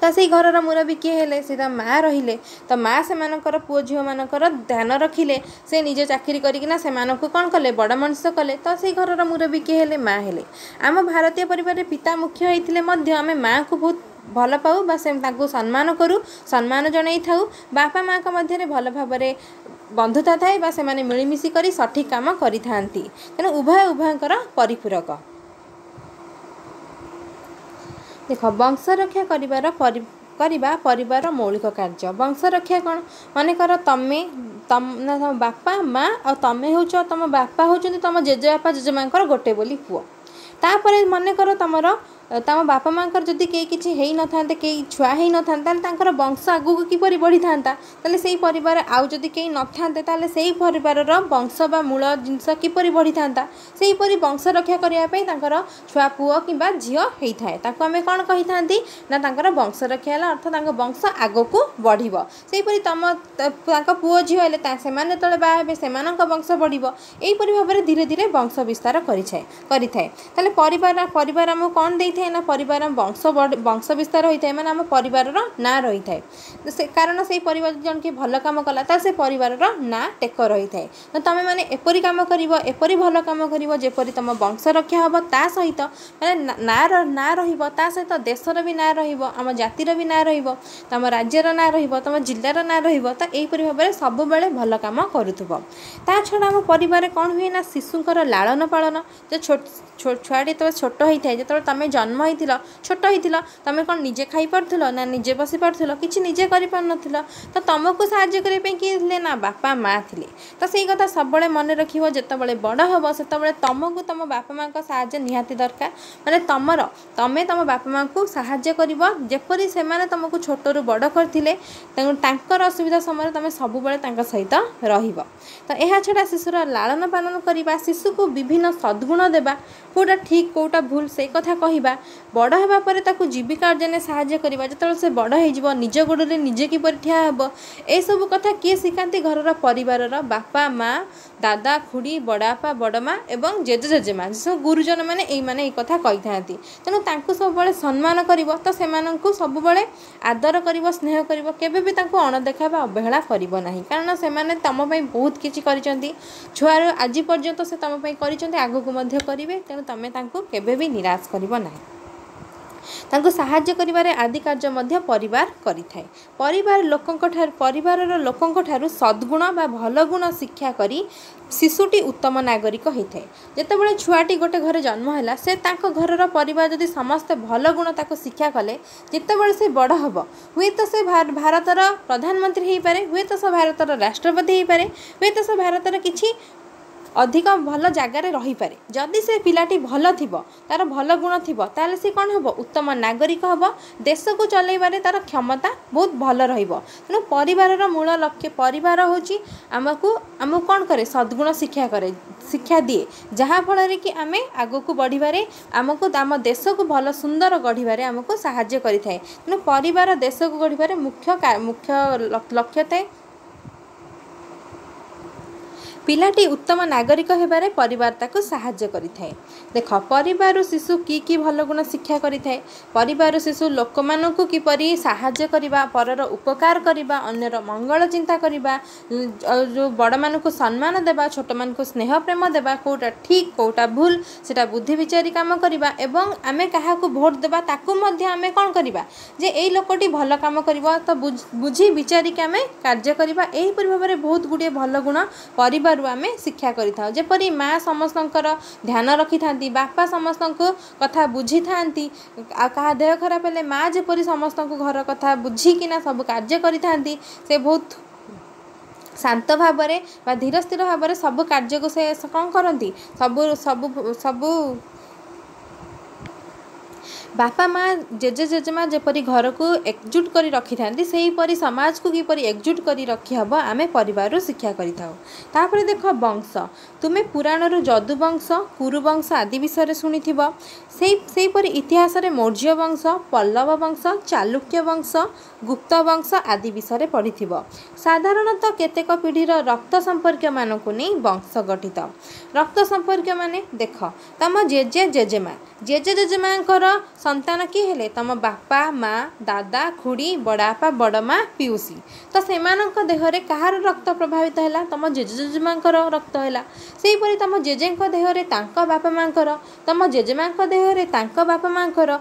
ତ ସେଇ ଘରର ମୁରବୀ କିଏ ହେଲେ? ସେ ତା ମା ରହିଲେ। ତ ମା ସେମାନଙ୍କର ପୁଅ ଝିଅମାନଙ୍କର ଧ୍ୟାନ ରଖିଲେ, ସେ ନିଜେ ଚାକିରି କରିକିନା ସେମାନଙ୍କୁ କ'ଣ କଲେ? ବଡ଼ ମଣିଷ କଲେ। ତ ସେଇ ଘରର ମୁରବୀ କିଏ ହେଲେ? ମା ହେଲେ। ଆମ ଭାରତୀୟ ପରିବାରରେ ପିତା ମୁଖ୍ୟ ହେଇଥିଲେ ମଧ୍ୟ ଆମେ ମାଆଙ୍କୁ ବହୁତ ଭଲ ପାଉ ବା ସେ ତାଙ୍କୁ ସମ୍ମାନ କରୁ, ସମ୍ମାନ ଜଣାଇଥାଉ। ବାପା ମାଆଙ୍କ ମଧ୍ୟରେ ଭଲ ଭାବରେ ବନ୍ଧୁତା ଥାଏ ବା ସେମାନେ ମିଳିମିଶି କରି ସଠିକ୍ କାମ କରିଥାନ୍ତି। ତେଣୁ ଉଭୟ ଉଭୟଙ୍କର ପରିପୂରକ। ଦେଖ, ବଂଶ ରକ୍ଷା କରିବା ପରିବାରର ମୌଳିକ କାର୍ଯ୍ୟ। ବଂଶ ରକ୍ଷା କ'ଣ? ମନେକର ତମେ ନା ତମ ବାପା ମା ଆଉ ତମେ ହେଉଛ, ତମ ବାପା ହେଉଛନ୍ତି ତମ ଜେଜେବାପା ଜେଜେମାଙ୍କର ଗୋଟେ ବୋଲି ପୁଅ। ତାପରେ ମନେକର ତମର ତମ ବାପା ମାଆଙ୍କର ଯଦି କେହି କିଛି ହେଇନଥାନ୍ତେ, କେହି ଛୁଆ ହେଇନଥାନ୍ତେ, ତାହେଲେ ତାଙ୍କର ବଂଶ ଆଗକୁ କିପରି ବଢ଼ିଥାନ୍ତା? ତାହେଲେ ସେଇ ପରିବାର ଆଉ ଯଦି କେହି ନଥାନ୍ତେ, ତାହେଲେ ସେଇ ପରିବାରର ବଂଶ ବା ମୂଳ ଜିନିଷ କିପରି ବଢ଼ିଥାନ୍ତା? ସେହିପରି ବଂଶ ରକ୍ଷା କରିବା ପାଇଁ ତାଙ୍କର ଛୁଆ ପୁଅ କିମ୍ବା ଝିଅ ହେଇଥାଏ। ତାକୁ ଆମେ କ'ଣ କହିଥାନ୍ତି ନା ତାଙ୍କର ବଂଶ ରକ୍ଷା ହେଲା, ଅର୍ଥ ତାଙ୍କ ବଂଶ ଆଗକୁ ବଢ଼ିବ। ସେହିପରି ତମ ତାଙ୍କ ପୁଅ ଝିଅ ହେଲେ ସେମାନେ ଯେତେବେଳେ ବାହା ହେବେ, ସେମାନଙ୍କ ବଂଶ ବଢ଼ିବ। ଏହିପରି ଭାବରେ ଧୀରେ ଧୀରେ ବଂଶ ବିସ୍ତାର କରିଥାଏ। ତାହେଲେ ପରିବାର ଆମକୁ କ'ଣ ଦେଇଥାଏ ନା ପରିବାର ବଂଶ ବିସ୍ତାର ହୋଇଥାଏ, ମାନେ ଆମ ପରିବାରର ନାଁ ରହିଥାଏ। ସେ କାରଣ ସେଇ ପରିବାର ଜଣେ କିଏ ଭଲ କାମ କଲା, ତାହେଲେ ସେ ପରିବାରର ନାଁ ଟେକ ରହିଥାଏ। ତ ତୁମେମାନେ ଏପରି କାମ କରିବ, ଏପରି ଭଲ କାମ କରିବ ଯେପରି ତୁମ ବଂଶ ରକ୍ଷା ହେବ, ତା ସହିତ ମାନେ ନାଁ ରହିବ, ତା ସହିତ ଦେଶର ବି ନାଁ ରହିବ, ଆମ ଜାତିର ବି ନାଁ ରହିବ, ତୁମ ରାଜ୍ୟର ନାଁ ରହିବ, ତୁମ ଜିଲ୍ଲାର ନାଁ ରହିବ। ତ ଏହିପରି ଭାବରେ ସବୁବେଳେ ଭଲ କାମ କରୁଥିବ। ତା ଛଡ଼ା ଆମ ପରିବାରରେ କ'ଣ ହୁଏ ନା ଶିଶୁଙ୍କର ଲାଳନ ପାଳନ। ଯେ ଛୁଆଟି ଯେତେବେଳେ ଛୋଟ ହେଇଥାଏ, ଯେତେବେଳେ ତୁମେ ଜନ୍ମ ଜନ୍ମ ହେଇଥିଲ, ଛୋଟ ହେଇଥିଲ, ତୁମେ କ'ଣ ନିଜେ ଖାଇପାରୁଥିଲ ନା ନିଜେ ବସି ପାରୁଥିଲ? କିଛି ନିଜେ କରିପାରୁନଥିଲ। ତ ତୁମକୁ ସାହାଯ୍ୟ କରିବା ପାଇଁ କିଏ ଥିଲେ ନା ବାପା ମା ଥିଲେ। ତ ସେଇ କଥା ସବୁବେଳେ ମନେ ରଖିବ, ଯେତେବେଳେ ବଡ଼ ହେବ ସେତେବେଳେ ତୁମକୁ ତୁମ ବାପା ମାଆଙ୍କ ସାହାଯ୍ୟ ନିହାତି ଦରକାର। ମାନେ ତମେ ତୁମ ବାପା ମାଆଙ୍କୁ ସାହାଯ୍ୟ କରିବ, ଯେପରି ସେମାନେ ତୁମକୁ ଛୋଟରୁ ବଡ଼ କରିଥିଲେ। ତେଣୁ ତାଙ୍କର ଅସୁବିଧା ସମୟରେ ତୁମେ ସବୁବେଳେ ତାଙ୍କ ସହିତ ରହିବ। ତ ଏହା ଛଡ଼ା ଶିଶୁର ଲାଳନ ପାଳନ କରିବା, ଶିଶୁକୁ ବିଭିନ୍ନ ସଦ୍ଗୁଣ ଦେବା, କେଉଁଟା ଠିକ୍ କେଉଁଟା ଭୁଲ ସେଇ କଥା କହିବା, ବଡ଼ ହେବା ପରେ ତାକୁ ଜୀବିକା ଅର୍ଜନରେ ସାହାଯ୍ୟ କରିବା, ଯେତେବେଳେ ସେ ବଡ଼ ହେଇଯିବ ନିଜ ଗୋଡ଼ରେ ନିଜେ କିପରି ଠିଆ ହେବ, ଏସବୁ କଥା କିଏ ଶିଖାନ୍ତି? ଘରର ପରିବାରର ବାପା ମା, ଦାଦା ଖୁଡ଼ି, ବଡ଼ବାପା ବଡ଼ମା ଏବଂ ଜେଜେ ଜେଜେମା, ସବୁ ଗୁରୁଜନ ମାନେ ଏଇମାନେ ଏଇ କଥା କହିଥାନ୍ତି। ତେଣୁ ତାଙ୍କୁ ସବୁବେଳେ ସମ୍ମାନ କରିବ, ତ ସେମାନଙ୍କୁ ସବୁବେଳେ ଆଦର କରିବ, ସ୍ନେହ କରିବ, କେବେ ବି ତାଙ୍କୁ ଅଣଦେଖା ବା ଅବହେଳା କରିବ ନାହିଁ। କାରଣ ସେମାନେ ତୁମ ପାଇଁ ବହୁତ କିଛି କରିଛନ୍ତି, ଛୁଆରୁ ଆଜି ପର୍ଯ୍ୟନ୍ତ ସେ ତୁମ ପାଇଁ କରିଛନ୍ତି, ଆଗକୁ ମଧ୍ୟ କରିବେ। ତେଣୁ ତୁମେ ତାଙ୍କୁ କେବେ ବି ନିରାଶ କରିବ ନାହିଁ। ତାଙ୍କୁ ସାହାଯ୍ୟ କରିବାରେ ଆଦି କାର୍ଯ୍ୟ ମଧ୍ୟ ପରିବାର କରିଥାଏ। ପରିବାରର ଲୋକଙ୍କ ଠାରୁ ସଦ୍ଗୁଣ ବା ଭଲ ଗୁଣ ଶିକ୍ଷା କରି ଶିଶୁଟି ଉତ୍ତମ ନାଗରିକ ହୋଇଥାଏ। ଯେତେବେଳେ ଛୁଆଟି ଗୋଟେ ଘରେ ଜନ୍ମ ହେଲା, ସେ ତାଙ୍କ ଘରର ପରିବାର ଯଦି ସମସ୍ତେ ଭଲ ଗୁଣ ତାକୁ ଶିକ୍ଷା କଲେ, ଯେତେବେଳେ ସେ ବଡ଼ ହେବ ହୁଏତ ସେ ଭାରତର ପ୍ରଧାନମନ୍ତ୍ରୀ ହେଇପାରେ, ହୁଏତ ସେ ଭାରତର ରାଷ୍ଟ୍ରପତି ହେଇପାରେ, ହୁଏତ ସେ ଭାରତର କିଛି ଅଧିକ ଭଲ ଜାଗାରେ ରହିପାରେ। ଯଦି ସେ ପିଲାଟି ଭଲ ଥିବ, ତା'ର ଭଲ ଗୁଣ ଥିବ, ତାହେଲେ ସେ କ'ଣ ହେବ? ଉତ୍ତମ ନାଗରିକ ହେବ। ଦେଶକୁ ଚଲେଇବାରେ ତା'ର କ୍ଷମତା ବହୁତ ଭଲ ରହିବ। ତେଣୁ ପରିବାରର ମୂଳ ଲକ୍ଷ୍ୟ, ପରିବାର ହେଉଛି ଆମକୁ କ'ଣ କରେ? ସଦ୍ଗୁଣ ଶିକ୍ଷା କରେ, ଶିକ୍ଷା ଦିଏ, ଯାହାଫଳରେ କି ଆମେ ଆଗକୁ ବଢ଼ିବାରେ, ଆମକୁ ଆମ ଦେଶକୁ ଭଲ ସୁନ୍ଦର ଗଢ଼ିବାରେ ଆମକୁ ସାହାଯ୍ୟ କରିଥାଏ। ତେଣୁ ପରିବାର ଦେଶକୁ ଗଢ଼ିବାରେ ମୁଖ୍ୟ ମୁଖ୍ୟ ଲକ୍ଷ୍ୟ ଥାଏ। ପିଲାଟି ଉତ୍ତମ ନାଗରିକ ହେବାରେ ପରିବାର ତାକୁ ସାହାଯ୍ୟ କରିଥାଏ। ଦେଖ, ପରିବାରରୁ ଶିଶୁ କି କି ଭଲ ଗୁଣ ଶିକ୍ଷା କରିଥାଏ? ପରିବାରରୁ ଶିଶୁ ଲୋକମାନଙ୍କୁ କିପରି ସାହାଯ୍ୟ କରିବା, ପରର ଉପକାର କରିବା, ଅନ୍ୟର ମଙ୍ଗଳ ଚିନ୍ତା କରିବା, ଯେଉଁ ବଡ଼ମାନଙ୍କୁ ସମ୍ମାନ ଦେବା, ଛୋଟମାନଙ୍କୁ ସ୍ନେହ ପ୍ରେମ ଦେବା, କେଉଁଟା ଠିକ୍ କେଉଁଟା ଭୁଲ ସେଇଟା ବୁଦ୍ଧି ବିଚାରି କାମ କରିବା, ଏବଂ ଆମେ କାହାକୁ ଭୋଟ ଦେବା ତାକୁ ମଧ୍ୟ ଆମେ କ'ଣ କରିବା ଯେ ଏଇ ଲୋକଟି ଭଲ କାମ କରିବ, ତ ବୁଝି ବିଚାରିକି ଆମେ କାର୍ଯ୍ୟ କରିବା। ଏହିପରି ଭାବରେ ବହୁତ ଗୁଡ଼ିଏ ଭଲ ଗୁଣ ପରିବାରରୁ ଆମେ ଶିକ୍ଷା କରିଥାଉ। ଯେପରି ମା ସମସ୍ତଙ୍କର ଧ୍ୟାନ ରଖିଥାନ୍ତି, ବାପା ସମସ୍ତଙ୍କୁ କଥା ବୁଝିଥାନ୍ତି, ଆଉ କାହା ଦେହ ଖରାପ ହେଲେ ମା ଯେପରି ସମସ୍ତଙ୍କୁ ଘର କଥା ବୁଝିକିନା ସବୁ କାର୍ଯ୍ୟ କରିଥାନ୍ତି, ସେ ବହୁତ ଶାନ୍ତ ଭାବରେ ବା ଧୀର ସ୍ଥିର ଭାବରେ ସବୁ କାର୍ଯ୍ୟକୁ ସେ କ'ଣ କରନ୍ତି, ସବୁ ସବୁ ସବୁ ବାପା ମା ଜେଜେ ଜେଜେମା ଯେପରି ଘରକୁ ଏକଜୁଟ କରି ରଖିଥାନ୍ତି, ସେହିପରି ସମାଜକୁ କିପରି ଏକଜୁଟ କରି ରଖିହେବ ଆମେ ପରିବାରରୁ ଶିକ୍ଷା କରିଥାଉ। ତାପରେ ଦେଖ ବଂଶ। ତୁମେ ପୁରାଣରୁ ଯଦୁବଂଶ, କୁରୁବଂଶ ଆଦି ବିଷୟରେ ଶୁଣିଥିବ। ସେହିପରି ଇତିହାସରେ ମୌର୍ଯ୍ୟ ବଂଶ, ପଲ୍ଲବ ବଂଶ, ଚାଲୁକ୍ୟ ବଂଶ, ଗୁପ୍ତ ବଂଶ ଆଦି ବିଷୟରେ ପଢ଼ିଥିବ। ସାଧାରଣତଃ କେତେକ ପିଢ଼ିର ରକ୍ତ ସମ୍ପର୍କୀୟମାନଙ୍କୁ ନେଇ ବଂଶ ଗଠିତ। ରକ୍ତ ସମ୍ପର୍କୀୟ ମାନେ ଦେଖ, ତମ ଜେଜେ ଜେଜେମା, ଜେଜେ ଜେଜେମାଙ୍କର ସନ୍ତାନ କିଏ ହେଲେ? ତମ ବାପା ମା, ଦାଦା ଖୁଡ଼ି, ବଡ଼ବାପା ବଡ଼ମା, ପିଉସୀ। ତ ସେମାନଙ୍କ ଦେହରେ କାହାର ରକ୍ତ ପ୍ରଭାବିତ ହେଲା? ତମ ଜେଜେ ଜେଜେମାଙ୍କର ରକ୍ତ ହେଲା। ସେହିପରି ତମ ଜେଜେଙ୍କ ଦେହରେ ତାଙ୍କ ବାପା ମାଆଙ୍କର, ତମ ଜେଜେମାଙ୍କ ଦେହରେ ତାଙ୍କ ବାପା ମାଆଙ୍କର,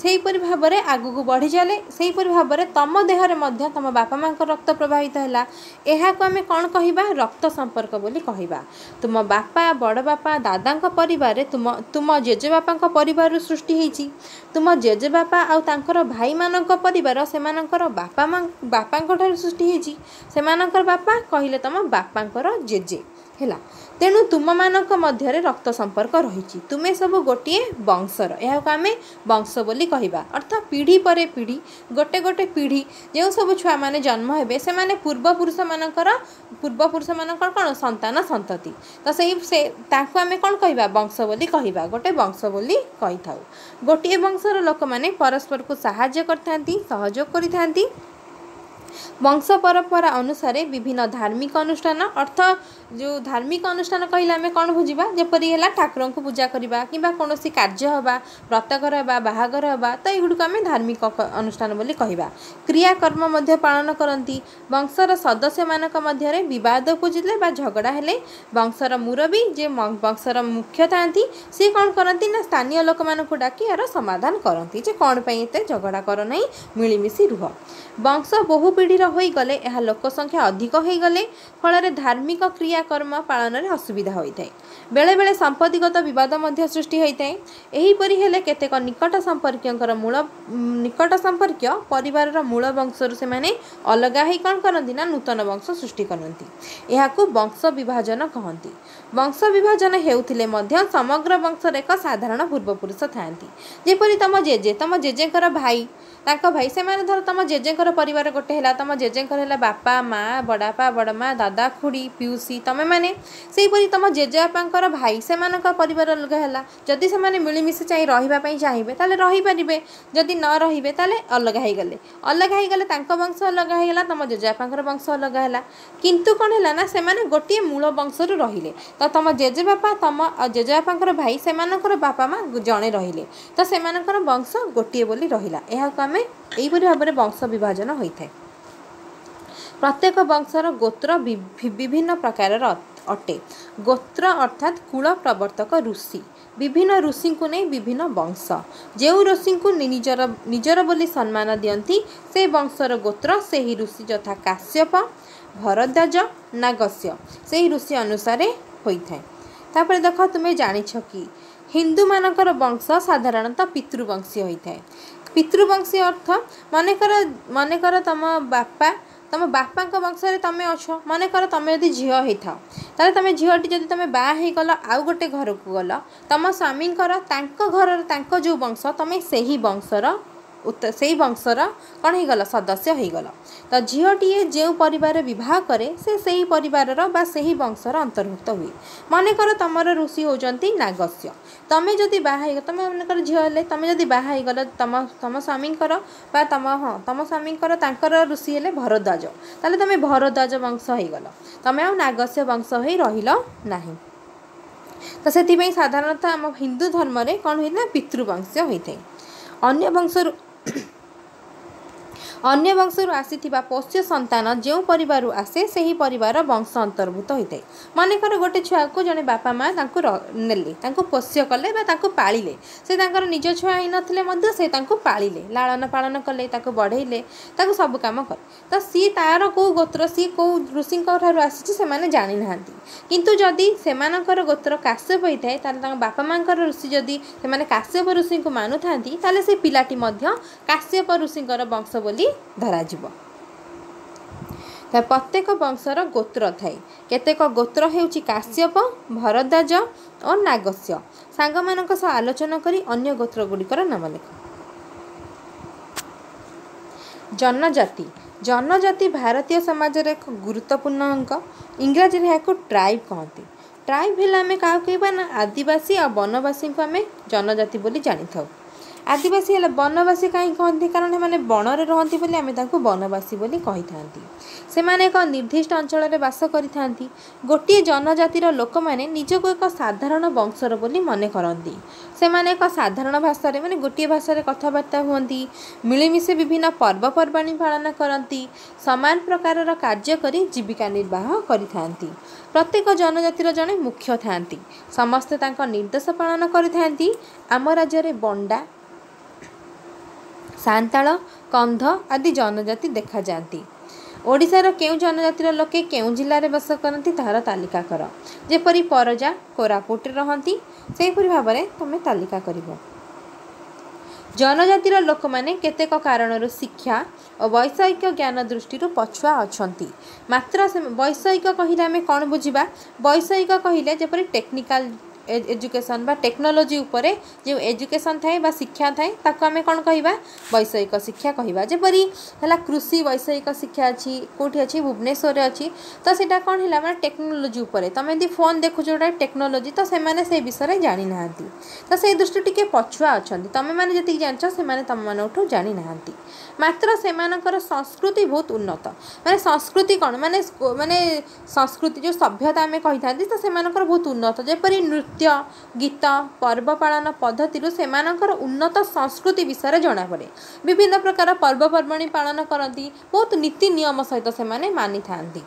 ସେହିପରି ଭାବରେ ଆଗକୁ ବଢ଼ି ଚାଲେ। ସେହିପରି ଭାବରେ ତମ ଦେହରେ ମଧ୍ୟ ତମ ବାପା ମାଆଙ୍କ ରକ୍ତ ପ୍ରବାହିତ ହେଲା। ଏହାକୁ ଆମେ କ'ଣ କହିବା? ରକ୍ତ ସମ୍ପର୍କ ବୋଲି କହିବା। ତୁମ ବାପା, ବଡ଼ ବାପା, ଦାଦାଙ୍କ ପରିବାରରେ ତୁମ ଜେଜେବାପାଙ୍କ ପରିବାରରୁ ସୃଷ୍ଟି ହେଇଛି। ତୁମ ଜେଜେବାପା ଆଉ ତାଙ୍କର ଭାଇମାନଙ୍କ ପରିବାର ସେମାନଙ୍କର ବାପା ମା ବାପାଙ୍କ ଠାରୁ ସୃଷ୍ଟି ହେଇଛି। ସେମାନଙ୍କର ବାପା କହିଲେ ତମ ବାପାଙ୍କର ଜେଜେ ହେଲା। ତେଣୁ ତୁମମାନଙ୍କ ମଧ୍ୟରେ ରକ୍ତ ସମ୍ପର୍କ ରହିଛି। ତୁମେ ସବୁ ଗୋଟିଏ ବଂଶର। ଏହାକୁ ଆମେ ବଂଶ ବୋଲି କହିବା। ଅର୍ଥାତ୍ ପିଢ଼ି ପରେ ପିଢ଼ି, ଗୋଟେ ଗୋଟେ ପିଢ଼ି ଯେଉଁ ସବୁ ଛୁଆମାନେ ଜନ୍ମ ହେବେ ସେମାନେ ପୂର୍ବପୁରୁଷମାନଙ୍କର କ'ଣ ସନ୍ତାନ ସନ୍ତତି। ତ ସେ ତାଙ୍କୁ ଆମେ କ'ଣ କହିବା? ବଂଶ ବୋଲି କହିବା, ଗୋଟେ ବଂଶ ବୋଲି କହିଥାଉ। ଗୋଟିଏ ବଂଶର ଲୋକମାନେ ପରସ୍ପରକୁ ସାହାଯ୍ୟ କରିଥାନ୍ତି, ସହଯୋଗ କରିଥାନ୍ତି। ବଂଶ ପରମ୍ପରା ଅନୁସାରେ ବିଭିନ୍ନ ଧାର୍ମିକ ଅନୁଷ୍ଠାନ, ଅର୍ଥ ଯେଉଁ ଧାର୍ମିକ ଅନୁଷ୍ଠାନ କହିଲେ ଆମେ କ'ଣ ବୁଝିବା? ଯେପରି ହେଲା ଠାକୁରଙ୍କୁ ପୂଜା କରିବା କିମ୍ବା କୌଣସି କାର୍ଯ୍ୟ ହେବା, ବ୍ରତଘର ହେବା, ବାହାଘର ହେବା, ତ ଏଗୁଡ଼ିକୁ ଆମେ ଧାର୍ମିକ ଅନୁଷ୍ଠାନ ବୋଲି କହିବା। କ୍ରିୟାକର୍ମ ମଧ୍ୟ ପାଳନ କରନ୍ତି। ବଂଶର ସଦସ୍ୟମାନଙ୍କ ମଧ୍ୟରେ ବିବାଦ ଉପୁଜିଲେ ବା ଝଗଡ଼ା ହେଲେ ବଂଶର ମୁରବୀ, ଯେ ବଂଶର ମୁଖ୍ୟ ଥାନ୍ତି, ସିଏ କ'ଣ କରନ୍ତି ନା ସ୍ଥାନୀୟ ଲୋକମାନଙ୍କୁ ଡାକି ଏହାର ସମାଧାନ କରନ୍ତି ଯେ କ'ଣ ପାଇଁ ଏତେ ଝଗଡ଼ା କର ନାହିଁ, ମିଳିମିଶି ରୁହ। ବଂଶ ବହୁ ପିଢ଼ିର ହୋଇଗଲେ ଏହା ଲୋକ ସଂଖ୍ୟା ଅଧିକ ହୋଇଗଲେ ଫଳରେ ଧାର୍ମିକ କ୍ରିୟାକର୍ମ ପାଳନରେ ଅସୁବିଧା ହୋଇଥାଏ। ବେଳେବେଳେ ସମ୍ପତ୍ତିଗତ ବିବାଦ ମଧ୍ୟ ସୃଷ୍ଟି ହୋଇଥାଏ। ଏହିପରି ହେଲେ କେତେକ ନିକଟ ସମ୍ପର୍କୀୟଙ୍କର ମୂଳ ନିକଟ ସମ୍ପର୍କୀୟ ପରିବାରର ମୂଳ ବଂଶରୁ ସେମାନେ ଅଲଗା ହୋଇ କ'ଣ କରନ୍ତି ନା ନୂତନ ବଂଶ ସୃଷ୍ଟି କରନ୍ତି। ଏହାକୁ ବଂଶ ବିଭାଜନ କହନ୍ତି। ବଂଶ ବିଭାଜନ ହେଉଥିଲେ ମଧ୍ୟ ସମଗ୍ର ବଂଶର ଏକ ସାଧାରଣ ପୂର୍ବପୁରୁଷ ଥାଆନ୍ତି। ଯେପରି ତମ ଜେଜେ, ତମ ଜେଜେଙ୍କର ଭାଇ, ତାଙ୍କ ଭାଇ, ସେମାନେ ଧର ତମ ଜେଜେଙ୍କର ପରିବାର ଗୋଟେ ହେଲା, ତମ ଜେଜେଙ୍କର ହେଲା ବାପା, ମା, ବଡ଼ବାପା, ବଡ଼ମା, ଦାଦା, ଖୁଡ଼ି, ପିଉସୀ, ତମେମାନେ। ସେହିପରି ତମ ଜେଜେବାପାଙ୍କର ଭାଇ, ସେମାନଙ୍କ ପରିବାର ଅଲଗା ହେଲା। ଯଦି ସେମାନେ ମିଳିମିଶି ଚାହିଁ ରହିବା ପାଇଁ ଚାହିଁବେ ତାହେଲେ ରହିପାରିବେ, ଯଦି ନ ରହିବେ ତାହେଲେ ଅଲଗା ହେଇଗଲେ। ଅଲଗା ହେଇଗଲେ ତାଙ୍କ ବଂଶ ଅଲଗା ହେଇଗଲା, ତମ ଜେଜେବାପାଙ୍କର ବଂଶ ଅଲଗା ହେଲା। କିନ୍ତୁ କ'ଣ ହେଲା ନା ସେମାନେ ଗୋଟିଏ ମୂଳ ବଂଶରୁ ରହିଲେ। ତ ତମ ଜେଜେବାପା, ତମ ଜେଜେବାପାଙ୍କର ଭାଇ, ସେମାନଙ୍କର ବାପା ମା ଜଣେ ରହିଲେ, ତ ସେମାନଙ୍କର ବଂଶ ଗୋଟିଏ ବୋଲି ରହିଲା। ଏହାକୁ ଆମେ ଏହିପରି ଭାବରେ ବଂଶ ବିଭାଜନ ହୋଇଥାଏ। ପ୍ରତ୍ୟେକ ବଂଶର ଗୋତ୍ର ବିଭିନ୍ନ ପ୍ରକାରର ଅଟେ। ଗୋତ୍ର ଅର୍ଥାତ୍ କୁଳ ପ୍ରବର୍ତ୍ତକ ଋଷି। ବିଭିନ୍ନ ଋଷିଙ୍କୁ ନେଇ ବିଭିନ୍ନ ବଂଶ। ଯେଉଁ ଋଷିଙ୍କୁ ନିଜର ବୋଲି ସମ୍ମାନ ଦିଅନ୍ତି ସେ ବଂଶର ଗୋତ୍ର ସେହି ଋଷି, ଯଥା କାଶ୍ୟପ, ଭରଦ୍ୱାଜ, ନାଗସ୍ୟ, ସେହି ଋଷି ଅନୁସାରେ ହୋଇଥାଏ। ତାପରେ ଦେଖ, ତୁମେ ଜାଣିଛ କି ହିନ୍ଦୁମାନଙ୍କର ବଂଶ ସାଧାରଣତଃ ପିତୃବଂଶୀୟ ହୋଇଥାଏ। ପିତୃବଂଶୀୟ ଅର୍ଥ ମନେକର ତମ ବାପା, ତମ ବାପାଙ୍କ ବଂଶରେ ତମେ ଅଛ। ମନେକର ତମେ ଯଦି ଝିଅ ହେଇଥାଅ, ତାହେଲେ ତମେ ଝିଅଟି ଯଦି ତମେ ବାହା ହେଇଗଲ, ଆଉ ଗୋଟେ ଘରକୁ ଗଲ, ତମ ସ୍ୱାମୀଙ୍କର ତାଙ୍କ ଘରର ତାଙ୍କ ଯେଉଁ ବଂଶ, ତମେ ସେହି ବଂଶର ସେଇ ବଂଶର କ'ଣ ହେଇଗଲ, ସଦସ୍ୟ ହେଇଗଲ। ତ ଝିଅଟିଏ ଯେଉଁ ପରିବାରରେ ବିବାହ କରେ ସେ ସେହି ପରିବାରର ବା ସେହି ବଂଶର ଅନ୍ତର୍ଭୁକ୍ତ ହୁଏ। ମନେକର ତମର ଋଷି ହେଉଛନ୍ତି ନାଗସ୍ୟ, ତମେ ଯଦି ବାହା ହେଇଗଲ, ତମେ ମନେକର ଝିଅ ହେଲେ ତମେ ଯଦି ବାହା ହେଇଗଲ, ତମ ତମ ସ୍ୱାମୀଙ୍କର ବା ତମ ହଁ ତମ ସ୍ୱାମୀଙ୍କର ତାଙ୍କର ଋଷି ହେଲେ ଭରଦ୍ୱାଜ, ତାହେଲେ ତମେ ଭରଦ୍ୱାଜ ବଂଶ ହେଇଗଲ, ତମେ ଆଉ ନାଗସ୍ୟ ବଂଶ ହେଇ ରହିଲ ନାହିଁ। ତ ସେଥିପାଇଁ ସାଧାରଣତଃ ଆମ ହିନ୍ଦୁ ଧର୍ମରେ କ'ଣ ହୁଏ ନା ପିତୃବଂଶୀୟ ହୋଇଥାଏ। ଅନ୍ୟ ବଂଶରୁ ଆସିଥିବା ପୋଷ୍ୟ ସନ୍ତାନ ଯେଉଁ ପରିବାରରୁ ଆସେ ସେହି ପରିବାର ବଂଶ ଅନ୍ତର୍ଭୁକ୍ତ ହୋଇଥାଏ। ମନେକର ଗୋଟେ ଛୁଆକୁ ଜଣେ ବାପା ମା ତାଙ୍କୁ ନେଲେ, ତାଙ୍କୁ ପୋଷ୍ୟ କଲେ ବା ତାଙ୍କୁ ପାଳିଲେ, ସେ ତାଙ୍କର ନିଜ ଛୁଆ ହେଇନଥିଲେ ମଧ୍ୟ ସେ ତାଙ୍କୁ ପାଳିଲେ, ଲାଳନ ପାଳନ କଲେ, ତାକୁ ବଢ଼େଇଲେ, ତାକୁ ସବୁ କାମ କଲେ। ତ ସିଏ ତାର କେଉଁ ଗୋତ୍ର, ସିଏ କେଉଁ ଋଷିଙ୍କ ଠାରୁ ଆସିଛି ସେମାନେ ଜାଣିନାହାନ୍ତି। କିନ୍ତୁ ଯଦି ସେମାନଙ୍କର ଗୋତ୍ର କାଶ୍ୟପ ହେଇଥାଏ, ତାହେଲେ ତାଙ୍କ ବାପା ମାଆଙ୍କର ଋଷି ଯଦି ସେମାନେ କାଶ୍ୟପ ଋଷିଙ୍କୁ ମାନୁଥାନ୍ତି, ତାହେଲେ ସେ ପିଲାଟି ମଧ୍ୟ କାଶ୍ୟପ ଋଷିଙ୍କର ବଂଶ ବୋଲି ଧରାଯିବ। ପ୍ରତ୍ୟେକ ବଂଶର ଗୋତ୍ର ଥାଏ। କେତେକ ଗୋତ୍ର ହେଉଛି କାଶ୍ୟପ, ଭରଦ୍ୱାଜ ଓ ନାଗସ୍ୟ। ସାଙ୍ଗମାନଙ୍କ ସହ ଆଲୋଚନା କରି ଅନ୍ୟ ଗୋତ୍ର ଗୁଡ଼ିକର ନାମ ଲେଖ। ଜନଜାତି। ଜନଜାତି ଭାରତୀୟ ସମାଜର ଏକ ଗୁରୁତ୍ୱପୂର୍ଣ୍ଣ ଅଙ୍ଗ। ଇଂରାଜୀରେ ଏହାକୁ ଟ୍ରାଇବ୍ କହନ୍ତି। ଟ୍ରାଇବ୍ ହେଲେ ଆମେ କାହାକୁ କହିବା ନା ଆଦିବାସୀ ଆଉ ବନବାସୀଙ୍କୁ ଆମେ ଜନଜାତି ବୋଲି ଜାଣିଥାଉ। ଆଦିବାସୀ ହେଲେ ବନବାସୀ କାହିଁ କହନ୍ତି? କାରଣ ସେମାନେ ବଣରେ ରହନ୍ତି ବୋଲି ଆମେ ତାଙ୍କୁ ବନବାସୀ ବୋଲି କହିଥାନ୍ତି। ସେମାନେ ଏକ ନିର୍ଦ୍ଦିଷ୍ଟ ଅଞ୍ଚଳରେ ବାସ କରିଥାନ୍ତି। ଗୋଟିଏ ଜନଜାତିର ଲୋକମାନେ ନିଜକୁ ଏକ ସାଧାରଣ ବଂଶର ବୋଲି ମନେ କରନ୍ତି। ସେମାନେ ଏକ ସାଧାରଣ ଭାଷାରେ, ମାନେ ଗୋଟିଏ ଭାଷାରେ କଥାବାର୍ତ୍ତା ହୁଅନ୍ତି, ମିଳିମିଶି ବିଭିନ୍ନ ପର୍ବପର୍ବାଣି ପାଳନ କରନ୍ତି, ସମାନ ପ୍ରକାରର କାର୍ଯ୍ୟ କରି ଜୀବିକା ନିର୍ବାହ କରିଥାନ୍ତି। ପ୍ରତ୍ୟେକ ଜନଜାତିର ଜଣେ ମୁଖ୍ୟ ଥାଆନ୍ତି। ସମସ୍ତେ ତାଙ୍କ ନିର୍ଦ୍ଦେଶ ପାଳନ କରିଥାନ୍ତି। ଆମ ରାଜ୍ୟରେ ବଣ୍ଡା, ସାନ୍ତାଳ, କନ୍ଧ ଆଦି ଜନଜାତି ଦେଖାଯାଆନ୍ତି। ଓଡ଼ିଶାର କେଉଁ ଜନଜାତିର ଲୋକେ କେଉଁ ଜିଲ୍ଲାରେ ବାସ କରନ୍ତି ତାହାର ତାଲିକା କର। ଯେପରି ପରଜା କୋରାପୁଟରେ ରହନ୍ତି, ସେହିପରି ଭାବରେ ତୁମେ ତାଲିକା କରିବ। ଜନଜାତିର ଲୋକମାନେ କେତେକ କାରଣରୁ ଶିକ୍ଷା ଓ ବୈଷୟିକ ଜ୍ଞାନ ଦୃଷ୍ଟିରୁ ପଛୁଆ ଅଛନ୍ତି। ମାତ୍ର ବୈଷୟିକ କହିଲେ ଆମେ କ'ଣ ବୁଝିବା? ବୈଷୟିକ କହିଲେ ଯେପରି ଟେକ୍ନିକାଲ ଏଜୁକେସନ୍ ବା ଟେକ୍ନୋଲୋଜି ଉପରେ ଯେଉଁ ଏଜୁକେସନ୍ ଥାଏ ବା ଶିକ୍ଷା ଥାଏ, ତାକୁ ଆମେ କ'ଣ କହିବା? ବୈଷୟିକ ଶିକ୍ଷା କହିବା। ଯେପରି ହେଲା କୃଷି ବୈଷୟିକ ଶିକ୍ଷା ଅଛି, କେଉଁଠି ଅଛି? ଭୁବନେଶ୍ୱରରେ ଅଛି। ତ ସେଇଟା କ'ଣ ହେଲା? ମାନେ ଟେକ୍ନୋଲୋଜି ଉପରେ। ତୁମେ ଯଦି ଫୋନ୍ ଦେଖୁଛ, ଗୋଟେ ଟେକ୍ନୋଲୋଜି, ତ ସେମାନେ ସେଇ ବିଷୟରେ ଜାଣିନାହାନ୍ତି। ତ ସେଇ ଦୃଷ୍ଟିରୁ ଟିକେ ପଛୁଆ ଅଛନ୍ତି। ତୁମେମାନେ ଯେତିକି ଜାଣିଛ ସେମାନେ ତୁମମାନଙ୍କଠୁ ଜାଣିନାହାନ୍ତି। ମାତ୍ର ସେମାନଙ୍କର ସଂସ୍କୃତି ବହୁତ ଉନ୍ନତ। ମାନେ ସଂସ୍କୃତି କ'ଣ? ମାନେ ମାନେ ସଂସ୍କୃତି ଯେଉଁ ସଭ୍ୟତା ଆମେ କହିଥାନ୍ତି, ତ ସେମାନଙ୍କର ବହୁତ ଉନ୍ନତ। ଯେପରି ନୃତ୍ୟ, ଗୀତ, ପର୍ବ ପାଳନ ପଦ୍ଧତିରୁ ସେମାନଙ୍କର ଉନ୍ନତ ସଂସ୍କୃତି ବିଷୟରେ ଜଣାପଡ଼େ। ବିଭିନ୍ନ ପ୍ରକାର ପର୍ବପର୍ବାଣି ପାଳନ କରନ୍ତି, ବହୁତ ନୀତି ନିୟମ ସହିତ ସେମାନେ ମାନିଥାନ୍ତି।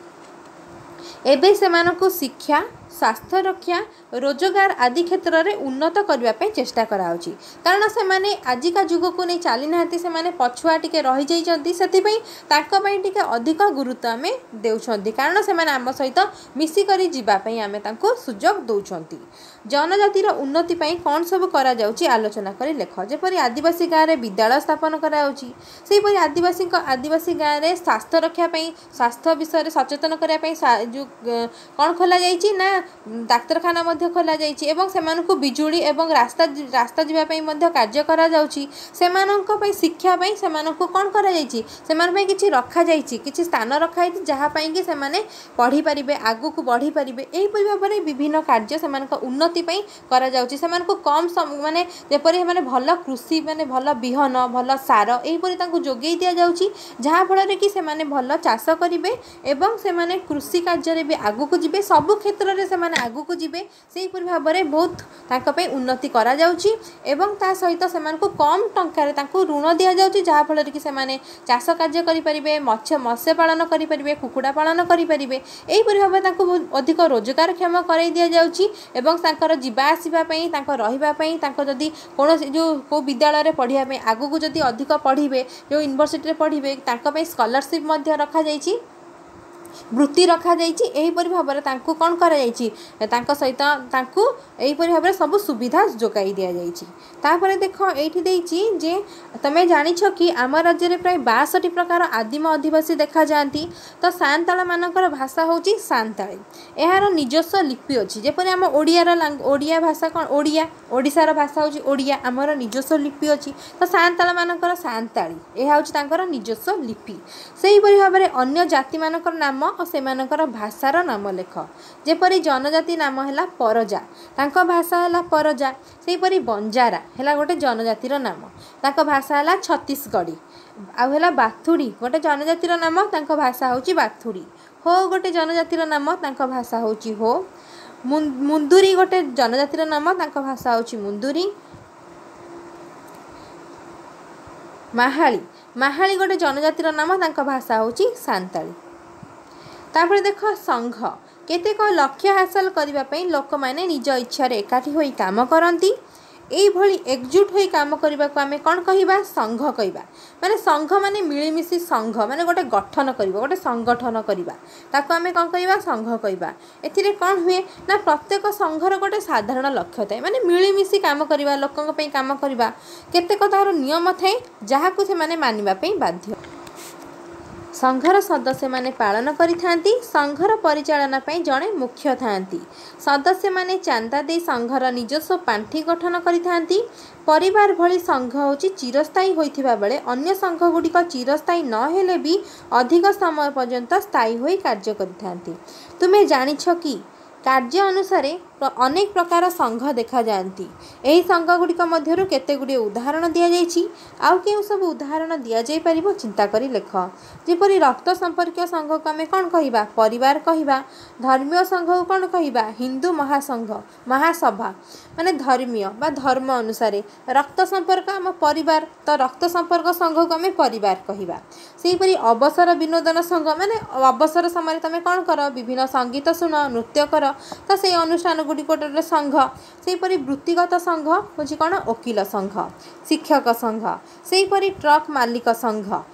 ଏବେ ସେମାନଙ୍କୁ ଶିକ୍ଷା, ସ୍ୱାସ୍ଥ୍ୟ ରକ୍ଷା, ରୋଜଗାର ଆଦି କ୍ଷେତ୍ରରେ ଉନ୍ନତ କରିବା ପାଇଁ ଚେଷ୍ଟା କରାହେଉଛି। କାରଣ ସେମାନେ ଆଜିକା ଯୁଗକୁ ନେଇ ଚାଲିନାହାନ୍ତି, ସେମାନେ ପଛୁଆ ଟିକେ ରହିଯାଇଛନ୍ତି। ସେଥିପାଇଁ ତାଙ୍କ ପାଇଁ ଟିକେ ଅଧିକ ଗୁରୁତ୍ୱ ଆମେ ଦେଉଛନ୍ତି, କାରଣ ସେମାନେ ଆମ ସହିତ ମିଶିକରି ଯିବା ପାଇଁ ଆମେ ତାଙ୍କୁ ସୁଯୋଗ ଦେଉଛନ୍ତି। ଜନଜାତିର ଉନ୍ନତି ପାଇଁ କ'ଣ ସବୁ କରାଯାଉଛି ଆଲୋଚନା କରି ଲେଖ। ଯେପରି ଆଦିବାସୀ ଗାଁରେ ବିଦ୍ୟାଳୟ ସ୍ଥାପନ କରାଯାଉଛି, ସେହିପରି ଆଦିବାସୀଙ୍କ ଆଦିବାସୀ ଗାଁରେ ସ୍ୱାସ୍ଥ୍ୟ ରକ୍ଷା ପାଇଁ, ସ୍ୱାସ୍ଥ୍ୟ ବିଷୟରେ ସଚେତନ କରିବା ପାଇଁ ଯେଉଁ କ'ଣ ଖୋଲାଯାଇଛି ନା ଡାକ୍ତରଖାନା ମଧ୍ୟ ଖୋଲାଯାଇଛି, ଏବଂ ସେମାନଙ୍କୁ ବିଜୁଳି ଏବଂ ରାସ୍ତା ଯିବା ପାଇଁ ମଧ୍ୟ କାର୍ଯ୍ୟ କରାଯାଉଛି। ସେମାନଙ୍କ ପାଇଁ ଶିକ୍ଷା ପାଇଁ ସେମାନଙ୍କୁ କ'ଣ କରାଯାଇଛି? ସେମାନଙ୍କ ପାଇଁ କିଛି ରଖାଯାଇଛି, କିଛି ସ୍ଥାନ ରଖାଯାଇଛି, ଯାହା ପାଇଁକି ସେମାନେ ପଢ଼ିପାରିବେ, ଆଗକୁ ବଢ଼ିପାରିବେ। ଏହିପରି ଭାବରେ ବିଭିନ୍ନ କାର୍ଯ୍ୟ ସେମାନଙ୍କ ଉନ୍ନତି ପାଇଁ କରାଯାଉଛି। ସେମାନଙ୍କୁ କମ୍ ମାନେ ଯେପରି ସେମାନେ ଭଲ କୃଷି, ମାନେ ଭଲ ବିହନ, ଭଲ ସାର ଏହିପରି ତାଙ୍କୁ ଯୋଗାଇ ଦିଆଯାଉଛି, ଯାହାଫଳରେ କି ସେମାନେ ଭଲ ଚାଷ କରିବେ ଏବଂ ସେମାନେ କୃଷି କାର୍ଯ୍ୟରେ ବି ଆଗକୁ ଯିବେ, ସବୁ କ୍ଷେତ୍ରରେ ସେମାନେ ଆଗକୁ ଯିବେ। ସେହିପରି ଭାବରେ ବହୁତ ତାଙ୍କ ପାଇଁ ଉନ୍ନତି କରାଯାଉଛି, ଏବଂ ତା ସହିତ ସେମାନଙ୍କୁ କମ୍ ଟଙ୍କାରେ ତାଙ୍କୁ ଋଣ ଦିଆଯାଉଛି, ଯାହାଫଳରେ କି ସେମାନେ ଚାଷ କାର୍ଯ୍ୟ କରିପାରିବେ, ମତ୍ସ୍ୟ ପାଳନ କରିପାରିବେ, କୁକୁଡ଼ା ପାଳନ କରିପାରିବେ। ଏହିପରି ଭାବରେ ତାଙ୍କୁ ଅଧିକ ରୋଜଗାରକ୍ଷମ କରାଇ ଦିଆଯାଉଛି, ଏବଂ ତାଙ୍କର ଯିବା ଆସିବା ପାଇଁ, ତାଙ୍କ ରହିବା ପାଇଁ, ତାଙ୍କ ଯଦି କୌଣସି ଯେଉଁ କେଉଁ ବିଦ୍ୟାଳୟରେ ପଢ଼ିବା ପାଇଁ, ଆଗକୁ ଯଦି ଅଧିକ ପଢ଼ିବେ, ଯେଉଁ ୟୁନିଭର୍ସିଟିରେ ପଢ଼ିବେ, ତାଙ୍କ ପାଇଁ ସ୍କଲାରସିପ୍ ମଧ୍ୟ ରଖାଯାଇଛି, ବୃତ୍ତି ରଖାଯାଇଛି। ଏହିପରି ଭାବରେ ତାଙ୍କୁ କ'ଣ କରାଯାଇଛି? ତାଙ୍କ ସହିତ ତାଙ୍କୁ ଏହିପରି ଭାବରେ ସବୁ ସୁବିଧା ଯୋଗାଇ ଦିଆଯାଇଛି। ତାପରେ ଦେଖ, ଏଇଠି ଦେଇଛି ଯେ ତମେ ଜାଣିଛ କି ଆମ ରାଜ୍ୟରେ ପ୍ରାୟ 62 ପ୍ରକାର ଆଦିମ ଅଧିବାସୀ ଦେଖାଯାଆନ୍ତି। ତ ସାନ୍ତାଳମାନଙ୍କର ଭାଷା ହେଉଛି ସାନ୍ତାଳୀ, ଏହାର ନିଜସ୍ୱ ଲିପି ଅଛି। ଯେପରି ଆମ ଓଡ଼ିଆର ଓଡ଼ିଆ ଭାଷା କ'ଣ? ଓଡ଼ିଆ, ଓଡ଼ିଶାର ଭାଷା ହେଉଛି ଓଡ଼ିଆ, ଆମର ନିଜସ୍ୱ ଲିପି ଅଛି। ତ ସାନ୍ତାଳମାନଙ୍କର ସାନ୍ତାଳୀ, ଏହା ହେଉଛି ତାଙ୍କର ନିଜସ୍ୱ ଲିପି। ସେହିପରି ଭାବରେ ଅନ୍ୟ ଜାତିମାନଙ୍କର ନାମ ଓ ସେମାନଙ୍କର ଭାଷାର ନାମ ଲେଖ। ଯେପରି ଜନଜାତି ନାମ ହେଲା ପରଜା, ତାଙ୍କ ଭାଷା ହେଲା ପରଜା। ସେହିପରି ବଞ୍ଜାରା ହେଲା ଗୋଟେ ଜନଜାତିର ନାମ, ତାଙ୍କ ଭାଷା ହେଲା ଛତିଶଗଡ଼ି। ଆଉ ହେଲା ବାଥୁଡ଼ି ଗୋଟେ ଜନଜାତିର ନାମ, ତାଙ୍କ ଭାଷା ହେଉଛି ବାଥୁଡ଼ି। ହୋ ଗୋଟେ ଜନଜାତିର ନାମ, ତାଙ୍କ ଭାଷା ହେଉଛି ହୋ। ମୁନ୍ଦୁରୀ ଗୋଟେ ଜନଜାତିର ନାମ, ତାଙ୍କ ଭାଷା ହେଉଛି ମୁନ୍ଦୁରୀ। ମାହାଳି, ମାହାଳି ଗୋଟେ ଜନଜାତିର ନାମ, ତାଙ୍କ ଭାଷା ହେଉଛି ସାନ୍ତାଳୀ। ତାପରେ ଦେଖ, ସଂଘ। କେତେକ ଲକ୍ଷ୍ୟ ହାସଲ କରିବା ପାଇଁ ଲୋକମାନେ ନିଜ ଇଚ୍ଛାରେ ଏକାଠି ହୋଇ କାମ କରନ୍ତି। ଏଇଭଳି ଏକଜୁଟ ହୋଇ କାମ କରିବାକୁ ଆମେ କ'ଣ କହିବା? ସଂଘ କହିବା। ମାନେ ସଂଘ ମାନେ ମିଳିମିଶି, ସଂଘ ମାନେ ଗୋଟେ ଗଠନ କରିବ, ଗୋଟେ ସଂଗଠନ କରିବା, ତାକୁ ଆମେ କ'ଣ କହିବା? ସଂଘ କହିବା। ଏଥିରେ କ'ଣ ହୁଏ ନା ପ୍ରତ୍ୟେକ ସଂଘର ଗୋଟେ ସାଧାରଣ ଲକ୍ଷ୍ୟ ଥାଏ, ମାନେ ମିଳିମିଶି କାମ କରିବା, ଲୋକଙ୍କ ପାଇଁ କାମ କରିବା। କେତେକ ତାର ନିୟମ ଥାଏ ଯାହାକୁ ସେମାନେ ମାନିବା ପାଇଁ ବାଧ୍ୟ। ସଂଘର ସଦସ୍ୟମାନେ ପାଳନ କରିଥାନ୍ତି। ସଂଘର ପରିଚାଳନା ପାଇଁ ଜଣେ ମୁଖ୍ୟ ଥାଆନ୍ତି। ସଦସ୍ୟମାନେ ଚାନ୍ଦା ଦେଇ ସଂଘର ନିଜସ୍ୱ ପାଣ୍ଠି ଗଠନ କରିଥାନ୍ତି। ପରିବାର ଭଳି ସଂଘ ହେଉଛି ଚିରସ୍ଥାୟୀ ହୋଇଥିବା ବେଳେ ଅନ୍ୟ ସଂଘ ଗୁଡ଼ିକ ଚିରସ୍ଥାୟୀ ନ ହେଲେ ବି ଅଧିକ ସମୟ ପର୍ଯ୍ୟନ୍ତ ସ୍ଥାୟୀ ହୋଇ କାର୍ଯ୍ୟ କରିଥାନ୍ତି। ତୁମେ ଜାଣିଛ କି କାର୍ଯ୍ୟ ଅନୁସାରେ ଅନେକ ପ୍ରକାର ସଂଘ ଦେଖାଯାଆନ୍ତି। ଏହି ସଂଘ ଗୁଡ଼ିକ ମଧ୍ୟରୁ କେତେ ଗୁଡ଼ିଏ ଉଦାହରଣ ଦିଆଯାଇଛି। ଆଉ କେଉଁ ସବୁ ଉଦାହରଣ ଦିଆଯାଇପାରିବ ଚିନ୍ତା କରି ଲେଖ। ଯେପରି ରକ୍ତ ସମ୍ପର୍କୀୟ ସଂଘକୁ ଆମେ କ'ଣ କହିବା? ପରିବାର କହିବା। ଧର୍ମୀୟ ସଂଘକୁ କ'ଣ କହିବା? ହିନ୍ଦୁ ମହାସଂଘ, ମହାସଭା, ମାନେ ଧର୍ମୀୟ ବା ଧର୍ମ ଅନୁସାରେ। ରକ୍ତ ସମ୍ପର୍କ ଆମ ପରିବାର, ତ ରକ୍ତ ସମ୍ପର୍କ ସଂଘକୁ ଆମେ ପରିବାର କହିବା। ସେହିପରି ଅବସର ବିନୋଦନ ସଂଘ, ମାନେ ଅବସର ସମୟରେ ତୁମେ କ'ଣ କର? ବିଭିନ୍ନ ସଙ୍ଗୀତ ଶୁଣ, ନୃତ୍ୟ କର, ତ ସେଇ ଅନୁଷ୍ଠାନ ଗୁଡ଼ିକ ଗୋଟେ ଗୋଟେ ସଂଘ। ସେହିପରି ବୃତ୍ତିଗତ ସଂଘ ହେଉଛି କ'ଣ? ଓକିଲ ସଂଘ, ଶିକ୍ଷକ ସଂଘ, ସେହିପରି ଟ୍ରକ୍ ମାଲିକ ସଂଘ।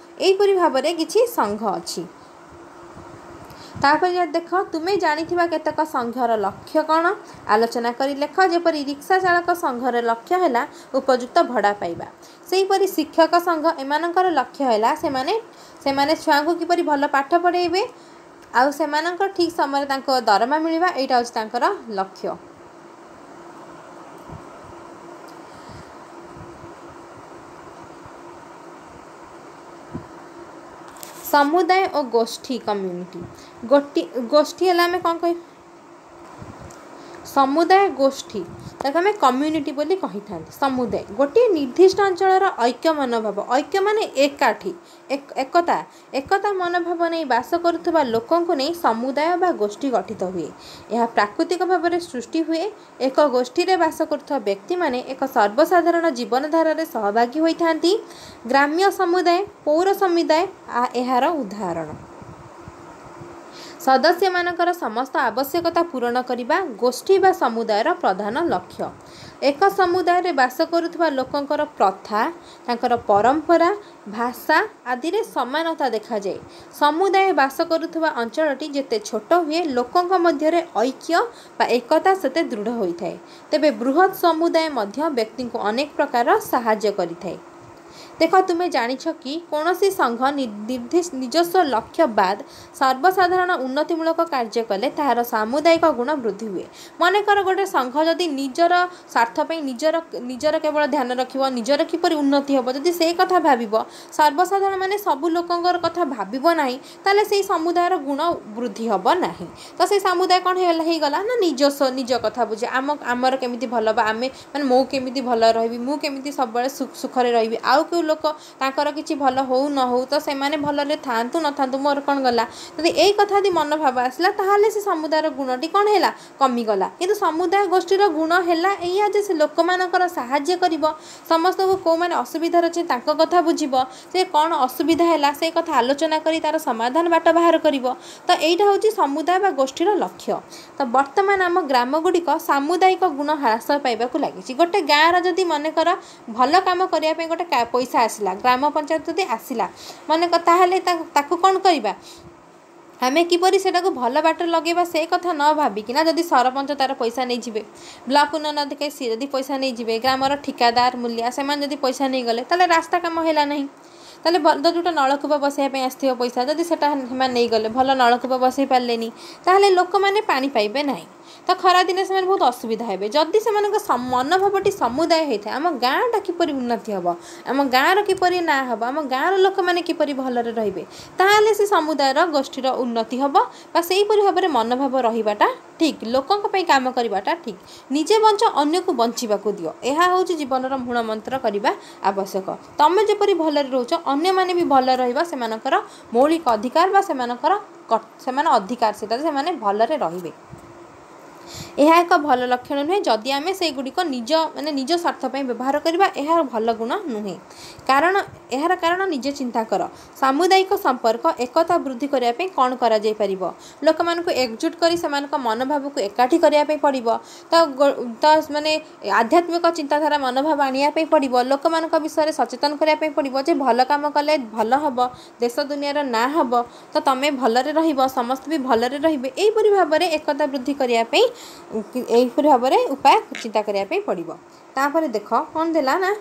ଏହିପରି ଭାବରେ କିଛି ସଂଘ ଅଛି। ତାପରେ ଦେଖ, ତୁମେ ଜାଣିଥିବା କେତେକ ସଂଘର ଲକ୍ଷ୍ୟ କ'ଣ ଆଲୋଚନା କରି ଲେଖ। ଯେପରି ରିକ୍ସା ଚାଳକ ସଂଘର ଲକ୍ଷ୍ୟ ହେଲା ଉପଯୁକ୍ତ ଭଡ଼ା ପାଇବା। ସେହିପରି ଶିକ୍ଷକ ସଂଘ, ଏମାନଙ୍କର ଲକ୍ଷ୍ୟ ହେଲା ସେମାନେ ଛୁଆଙ୍କୁ କିପରି ଭଲ ପାଠ ପଢ଼ାଇବେ ଆଉ ସେମାନଙ୍କର ଠିକ୍ ସମୟରେ ତାଙ୍କ ଦରମା ମିଳିବା, ଏଇଟା ହେଉଛି ତାଙ୍କର ଲକ୍ଷ୍ୟ। ସମୁଦାୟ ଓ ଗୋଷ୍ଠୀ, କମ୍ୟୁନିଟି। ଗୋଷ୍ଠୀ ହେଲା ଆମେ କ'ଣ କହିବା? ସମୁଦାୟ, ଗୋଷ୍ଠୀ, ତାକୁ ଆମେ କମ୍ୟୁନିଟି ବୋଲି କହିଥାନ୍ତି। ସମୁଦାୟ ଗୋଟିଏ ନିର୍ଦ୍ଦିଷ୍ଟ ଅଞ୍ଚଳର ଐକ୍ୟ ମନୋଭାବ, ଐକ୍ୟ ମାନେ ଏକାଠି, ଏକତା, ଏକତା ମନୋଭାବ ନେଇ ବାସ କରୁଥିବା ଲୋକଙ୍କୁ ନେଇ ସମୁଦାୟ ବା ଗୋଷ୍ଠୀ ଗଠିତ ହୁଏ। ଏହା ପ୍ରାକୃତିକ ଭାବରେ ସୃଷ୍ଟି ହୁଏ। ଏକ ଗୋଷ୍ଠୀରେ ବାସ କରୁଥିବା ବ୍ୟକ୍ତିମାନେ ଏକ ସର୍ବସାଧାରଣ ଜୀବନଧାରାରେ ସହଭାଗୀ ହୋଇଥାନ୍ତି। ଗ୍ରାମ୍ୟ ସମୁଦାୟ, ପୌର ସମୁଦାୟ ଏହାର ଉଦାହରଣ। ସଦସ୍ୟମାନଙ୍କର ସମସ୍ତ ଆବଶ୍ୟକତା ପୂରଣ କରିବା ଗୋଷ୍ଠୀ ବା ସମୁଦାୟର ପ୍ରଧାନ ଲକ୍ଷ୍ୟ। ଏକ ସମୁଦାୟରେ ବାସ କରୁଥିବା ଲୋକଙ୍କର ପ୍ରଥା, ତାଙ୍କର ପରମ୍ପରା, ଭାଷା ଆଦିରେ ସମାନତା ଦେଖାଯାଏ। ସମୁଦାୟ ବାସ କରୁଥିବା ଅଞ୍ଚଳଟି ଯେତେ ଛୋଟ ହୁଏ, ଲୋକଙ୍କ ମଧ୍ୟରେ ଐକ୍ୟ ବା ଏକତା ସେତେ ଦୃଢ଼ ହୋଇଥାଏ। ତେବେ ବୃହତ୍ ସମୁଦାୟ ମଧ୍ୟ ବ୍ୟକ୍ତିଙ୍କୁ ଅନେକ ପ୍ରକାର ସାହାଯ୍ୟ କରିଥାଏ। ଦେଖ, ତୁମେ ଜାଣିଛ କି କୌଣସି ସଂଘ ନିଜସ୍ୱ ଲକ୍ଷ୍ୟ ବାଦ ସର୍ବସାଧାରଣ ଉନ୍ନତିମୂଳକ କାର୍ଯ୍ୟ କଲେ ତାହାର ସାମୁଦାୟିକ ଗୁଣ ବୃଦ୍ଧି ହୁଏ। ମନେକର ଗୋଟେ ସଂଘ ଯଦି ନିଜର ସ୍ୱାର୍ଥ ପାଇଁ ନିଜର କେବଳ ଧ୍ୟାନ ରଖିବ, ନିଜର କିପରି ଉନ୍ନତି ହେବ ଯଦି ସେଇ କଥା ଭାବିବ, ସର୍ବସାଧାରଣ ମାନେ ସବୁ ଲୋକଙ୍କର କଥା ଭାବିବ ନାହିଁ, ତାହେଲେ ସେଇ ସମୁଦାୟର ଗୁଣ ବୃଦ୍ଧି ହେବ ନାହିଁ। ତ ସେଇ ସମୁଦାୟ କ'ଣ ହେଇଗଲା ନା ନିଜସ୍ୱ, ନିଜ କଥା ବୁଝେ, ଆମର କେମିତି ଭଲ ବା ଆମେ ମାନେ ମୁଁ କେମିତି ଭଲ ରହିବି, ମୁଁ କେମିତି ସବୁବେଳେ ସୁଖରେ ରହିବି, ଆଉ କେଉଁ ଲୋକ ତାଙ୍କର କିଛି ଭଲ ହଉ ନ ହଉ, ତ ସେମାନେ ଭଲରେ ଥାଆନ୍ତୁ ନଥାନ୍ତୁ ମୋର କ'ଣ ଗଲା। ଯଦି ଏଇ କଥା ଯଦି ମନୋଭାବ ଆସିଲା, ତାହେଲେ ସେ ସମୁଦାୟର ଗୁଣଟି କ'ଣ ହେଲା? କମିଗଲା। କିନ୍ତୁ ସମୁଦାୟ ଗୋଷ୍ଠୀର ଗୁଣ ହେଲା ଏଇଆ ଯେ ସେ ଲୋକମାନଙ୍କର ସାହାଯ୍ୟ କରିବ, ସମସ୍ତଙ୍କୁ କେଉଁମାନେ ଅସୁବିଧାରେ ଅଛନ୍ତି ତାଙ୍କ କଥା ବୁଝିବ, ସେ କ'ଣ ଅସୁବିଧା ହେଲା ସେ କଥା ଆଲୋଚନା କରି ତା'ର ସମାଧାନ ବାଟ ବାହାର କରିବ। ତ ଏଇଟା ହେଉଛି ସମୁଦାୟ ବା ଗୋଷ୍ଠୀର ଲକ୍ଷ୍ୟ। ତ ବର୍ତ୍ତମାନ ଆମ ଗ୍ରାମ ଗୁଡ଼ିକ ସାମୁଦାୟିକ ଗୁଣ ହ୍ରାସ ପାଇବାକୁ ଲାଗିଛି। ଗୋଟେ ଗାଁର ଯଦି ମନେକର ଭଲ କାମ କରିବା ପାଇଁ ଗୋଟେ ପଇସା ଆସିଲା, ଗ୍ରାମ ପଞ୍ଚାୟତ ଯଦି ଆସିଲା ମନେକର, ତାହେଲେ ତାକୁ କ'ଣ କରିବା ଆମେ? କିପରି ସେଟାକୁ ଭଲ ବାଟରେ ଲଗେଇବା ସେ କଥା ନ ଭାବିକିନା ଯଦି ସରପଞ୍ଚ ତା'ର ପଇସା ନେଇଯିବେ, ବ୍ଲକ ଉନ୍ନୟନ ଅଧିକାରୀ ସିଏ ଯଦି ପଇସା ନେଇଯିବେ, ଗ୍ରାମର ଠିକାଦାର ମୂଲିଆ ସେମାନେ ଯଦି ପଇସା ନେଇଗଲେ, ତାହେଲେ ରାସ୍ତା କାମ ହେଲା ନାହିଁ। ତାହେଲେ ଯେଉଁଟା ନଳକୂପ ବସାଇବା ପାଇଁ ଆସିଥିବ ପଇସା, ଯଦି ସେଟା ସେମାନେ ନେଇଗଲେ, ଭଲ ନଳକୂପ ବସାଇ ପାରିଲେନି, ତାହେଲେ ଲୋକମାନେ ପାଣି ପାଇବେ ନାହିଁ। ତ ଖରାଦିନେ ସେମାନେ ବହୁତ ଅସୁବିଧା ହେବେ। ଯଦି ସେମାନଙ୍କ ମନୋଭାବଟି ସମୁଦାୟ ହେଇଥାଏ, ଆମ ଗାଁଟା କିପରି ଉନ୍ନତି ହେବ, ଆମ ଗାଁର କିପରି ନାଁ ହେବ, ଆମ ଗାଁର ଲୋକମାନେ କିପରି ଭଲରେ ରହିବେ, ତାହେଲେ ସେ ସମୁଦାୟର ଗୋଷ୍ଠୀର ଉନ୍ନତି ହେବ। ବା ସେହିପରି ଭାବରେ ମନୋଭାବ ରହିବାଟା ଠିକ୍, ଲୋକଙ୍କ ପାଇଁ କାମ କରିବାଟା ଠିକ୍। ନିଜେ ବଞ୍ଚ, ଅନ୍ୟକୁ ବଞ୍ଚିବାକୁ ଦିଅ, ଏହା ହେଉଛି ଜୀବନର ମୂଳ ମନ୍ତ୍ର କରିବା ଆବଶ୍ୟକ। ତମେ ଯେପରି ଭଲରେ ରହୁଛ, ଅନ୍ୟମାନେ ବି ଭଲରେ ରହିବା ସେମାନଙ୍କର ମୌଳିକ ଅଧିକାର ବା ସେମାନଙ୍କର ସେମାନେ ଅଧିକାର, ସେଟା ସେମାନେ ଭଲରେ ରହିବେ। ଏହା ଏକ ଭଲ ଲକ୍ଷଣ ନୁହେଁ ଯଦି ଆମେ ସେଇଗୁଡ଼ିକ ନିଜ ମାନେ ନିଜ ସ୍ୱାର୍ଥ ପାଇଁ ବ୍ୟବହାର କରିବା, ଏହା ଭଲ ଗୁଣ ନୁହେଁ। କାରଣ ଏହାର କାରଣ ନିଜେ ଚିନ୍ତା କର। ସାମୁଦାୟିକ ସମ୍ପର୍କ ଏକତା ବୃଦ୍ଧି କରିବା ପାଇଁ କ'ଣ କରାଯାଇପାରିବ? ଲୋକମାନଙ୍କୁ ଏକଜୁଟ କରି ସେମାନଙ୍କ ମନୋଭାବକୁ ଏକାଠି କରିବା ପାଇଁ ପଡ଼ିବ। ତ ମାନେ ଆଧ୍ୟାତ୍ମିକ ଚିନ୍ତାଧାରା ମନୋଭାବ ଆଣିବା ପାଇଁ ପଡ଼ିବ। ଲୋକମାନଙ୍କ ବିଷୟରେ ସଚେତନ କରିବା ପାଇଁ ପଡ଼ିବ ଯେ ଭଲ କାମ କଲେ ଭଲ ହେବ, ଦେଶ ଦୁନିଆର ନାଁ ହେବ, ତ ତମେ ଭଲରେ ରହିବ, ସମସ୍ତେ ବି ଭଲରେ ରହିବେ। ଏହିପରି ଭାବରେ ଏକତା ବୃଦ୍ଧି କରିବା ପାଇଁ ଏହିପରି ଭାବରେ ଉପାୟ ଚିନ୍ତା କରିବା ପାଇଁ ପଡ଼ିବ। ତାପରେ ଦେଖ କ'ଣ ଦେଲା ନା,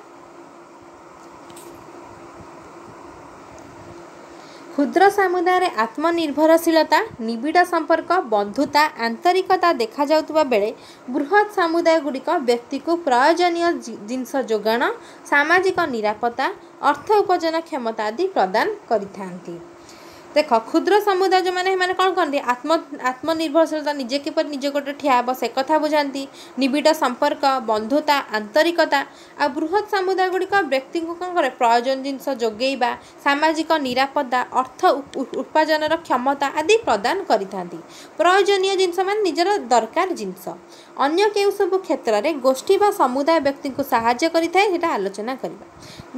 କ୍ଷୁଦ୍ର ସମୁଦାୟରେ ଆତ୍ମନିର୍ଭରଶୀଳତା, ନିବିଡ଼ ସମ୍ପର୍କ, ବନ୍ଧୁତା, ଆନ୍ତରିକତା ଦେଖାଯାଉଥିବା ବେଳେ ବୃହତ୍ ସମୁଦାୟ ଗୁଡ଼ିକ ବ୍ୟକ୍ତିକୁ ପ୍ରୟୋଜନୀୟ ଜିନିଷ ଯୋଗାଣ, ସାମାଜିକ ନିରାପତ୍ତା, ଅର୍ଥ ଉପାର୍ଜନ କ୍ଷମତା ଆଦି ପ୍ରଦାନ କରିଥାନ୍ତି। ଦେଖ, କ୍ଷୁଦ୍ର ସମୁଦାୟ ଯେଉଁମାନେ, ସେମାନେ କ'ଣ କରନ୍ତି? ଆତ୍ମନିର୍ଭରଶୀଳତା, ନିଜେ କିପରି ନିଜ ଗୋଡ଼ରେ ଠିଆ ହେବ ସେ କଥା ବୁଝାନ୍ତି, ନିବିଡ଼ ସମ୍ପର୍କ, ବନ୍ଧୁତା, ଆନ୍ତରିକତା। ଆଉ ବୃହତ୍ ସମୁଦାୟ ଗୁଡ଼ିକ ବ୍ୟକ୍ତିଙ୍କୁ କ'ଣ କରେ? ପ୍ରୟୋଜନ ଜିନିଷ ଯୋଗାଇବା, ସାମାଜିକ ନିରାପତ୍ତା, ଅର୍ଥ ଉପାର୍ଜନର କ୍ଷମତା ଆଦି ପ୍ରଦାନ କରିଥାନ୍ତି। ପ୍ରୟୋଜନୀୟ ଜିନିଷ ମାନେ ନିଜର ଦରକାର ଜିନିଷ। ଅନ୍ୟ କେଉଁ ସବୁ କ୍ଷେତ୍ରରେ ଗୋଷ୍ଠୀ ବା ସମୁଦାୟ ବ୍ୟକ୍ତିଙ୍କୁ ସାହାଯ୍ୟ କରିଥାଏ, ସେଇଟା ଆଲୋଚନା କରିବା।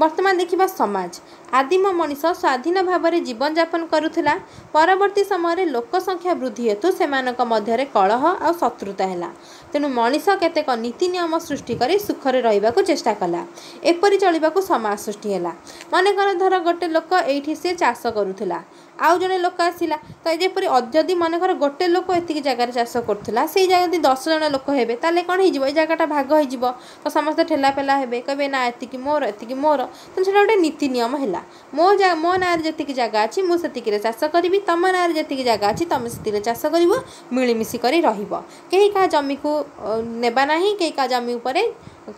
ବର୍ତ୍ତମାନ ଦେଖିବା ସମାଜ। ଆଦିମ ମଣିଷ ସ୍ୱାଧୀନ ଭାବରେ ଜୀବନଯାପନ କରୁଥିଲା। ପରବର୍ତ୍ତୀ ସମୟରେ ଲୋକ ସଂଖ୍ୟା ବୃଦ୍ଧି ହେତୁ ସେମାନଙ୍କ ମଧ୍ୟରେ କଳହ ଆଉ ଶତ୍ରୁତା ହେଲା। ତେଣୁ ମଣିଷ କେତେକ ନୀତି ନିୟମ ସୃଷ୍ଟି କରି ସୁଖରେ ରହିବାକୁ ଚେଷ୍ଟା କଲା। ଏପରି ଚଳିବାକୁ ସମାଜ ସୃଷ୍ଟି ହେଲା। ମନେକର ଧର ଗୋଟେ ଲୋକ ଏଇଠି ସେ ଚାଷ କରୁଥିଲା, ଆଉ ଜଣେ ଲୋକ ଆସିଲା। ତ ଯେପରି ଯଦି ମନେକର ଗୋଟେ ଲୋକ ଏତିକି ଜାଗାରେ ଚାଷ କରୁଥିଲା, ସେଇ ଜାଗାରେ ଯଦି 10 ଜଣ ଲୋକ ହେବେ, ତାହେଲେ କ'ଣ ହେଇଯିବ? ଏଇ ଜାଗାଟା ଭାଗ ହେଇଯିବ। ତ ସମସ୍ତେ ଠେଲା ପେଲା ହେବେ, କହିବେ ନା ଏତିକି ମୋର, ଏତିକି ମୋର। ତେଣୁ ସେଇଟା ଗୋଟେ ନୀତି ନିୟମ ହେଲା। ମୋ ନାଁରେ ଯେତିକି ଜାଗା ଅଛି ମୁଁ ସେତିକିରେ ଚାଷ କରିବି, ତମ ନାଁରେ ଯେତିକି ଜାଗା ଅଛି ତମେ ସେତିକିରେ ଚାଷ କରିବ, ମିଳିମିଶି କରି ରହିବ। କେହି କାହା ଜମିକୁ ନେବା ନାହିଁ, କେହି କାହା ଜମି ଉପରେ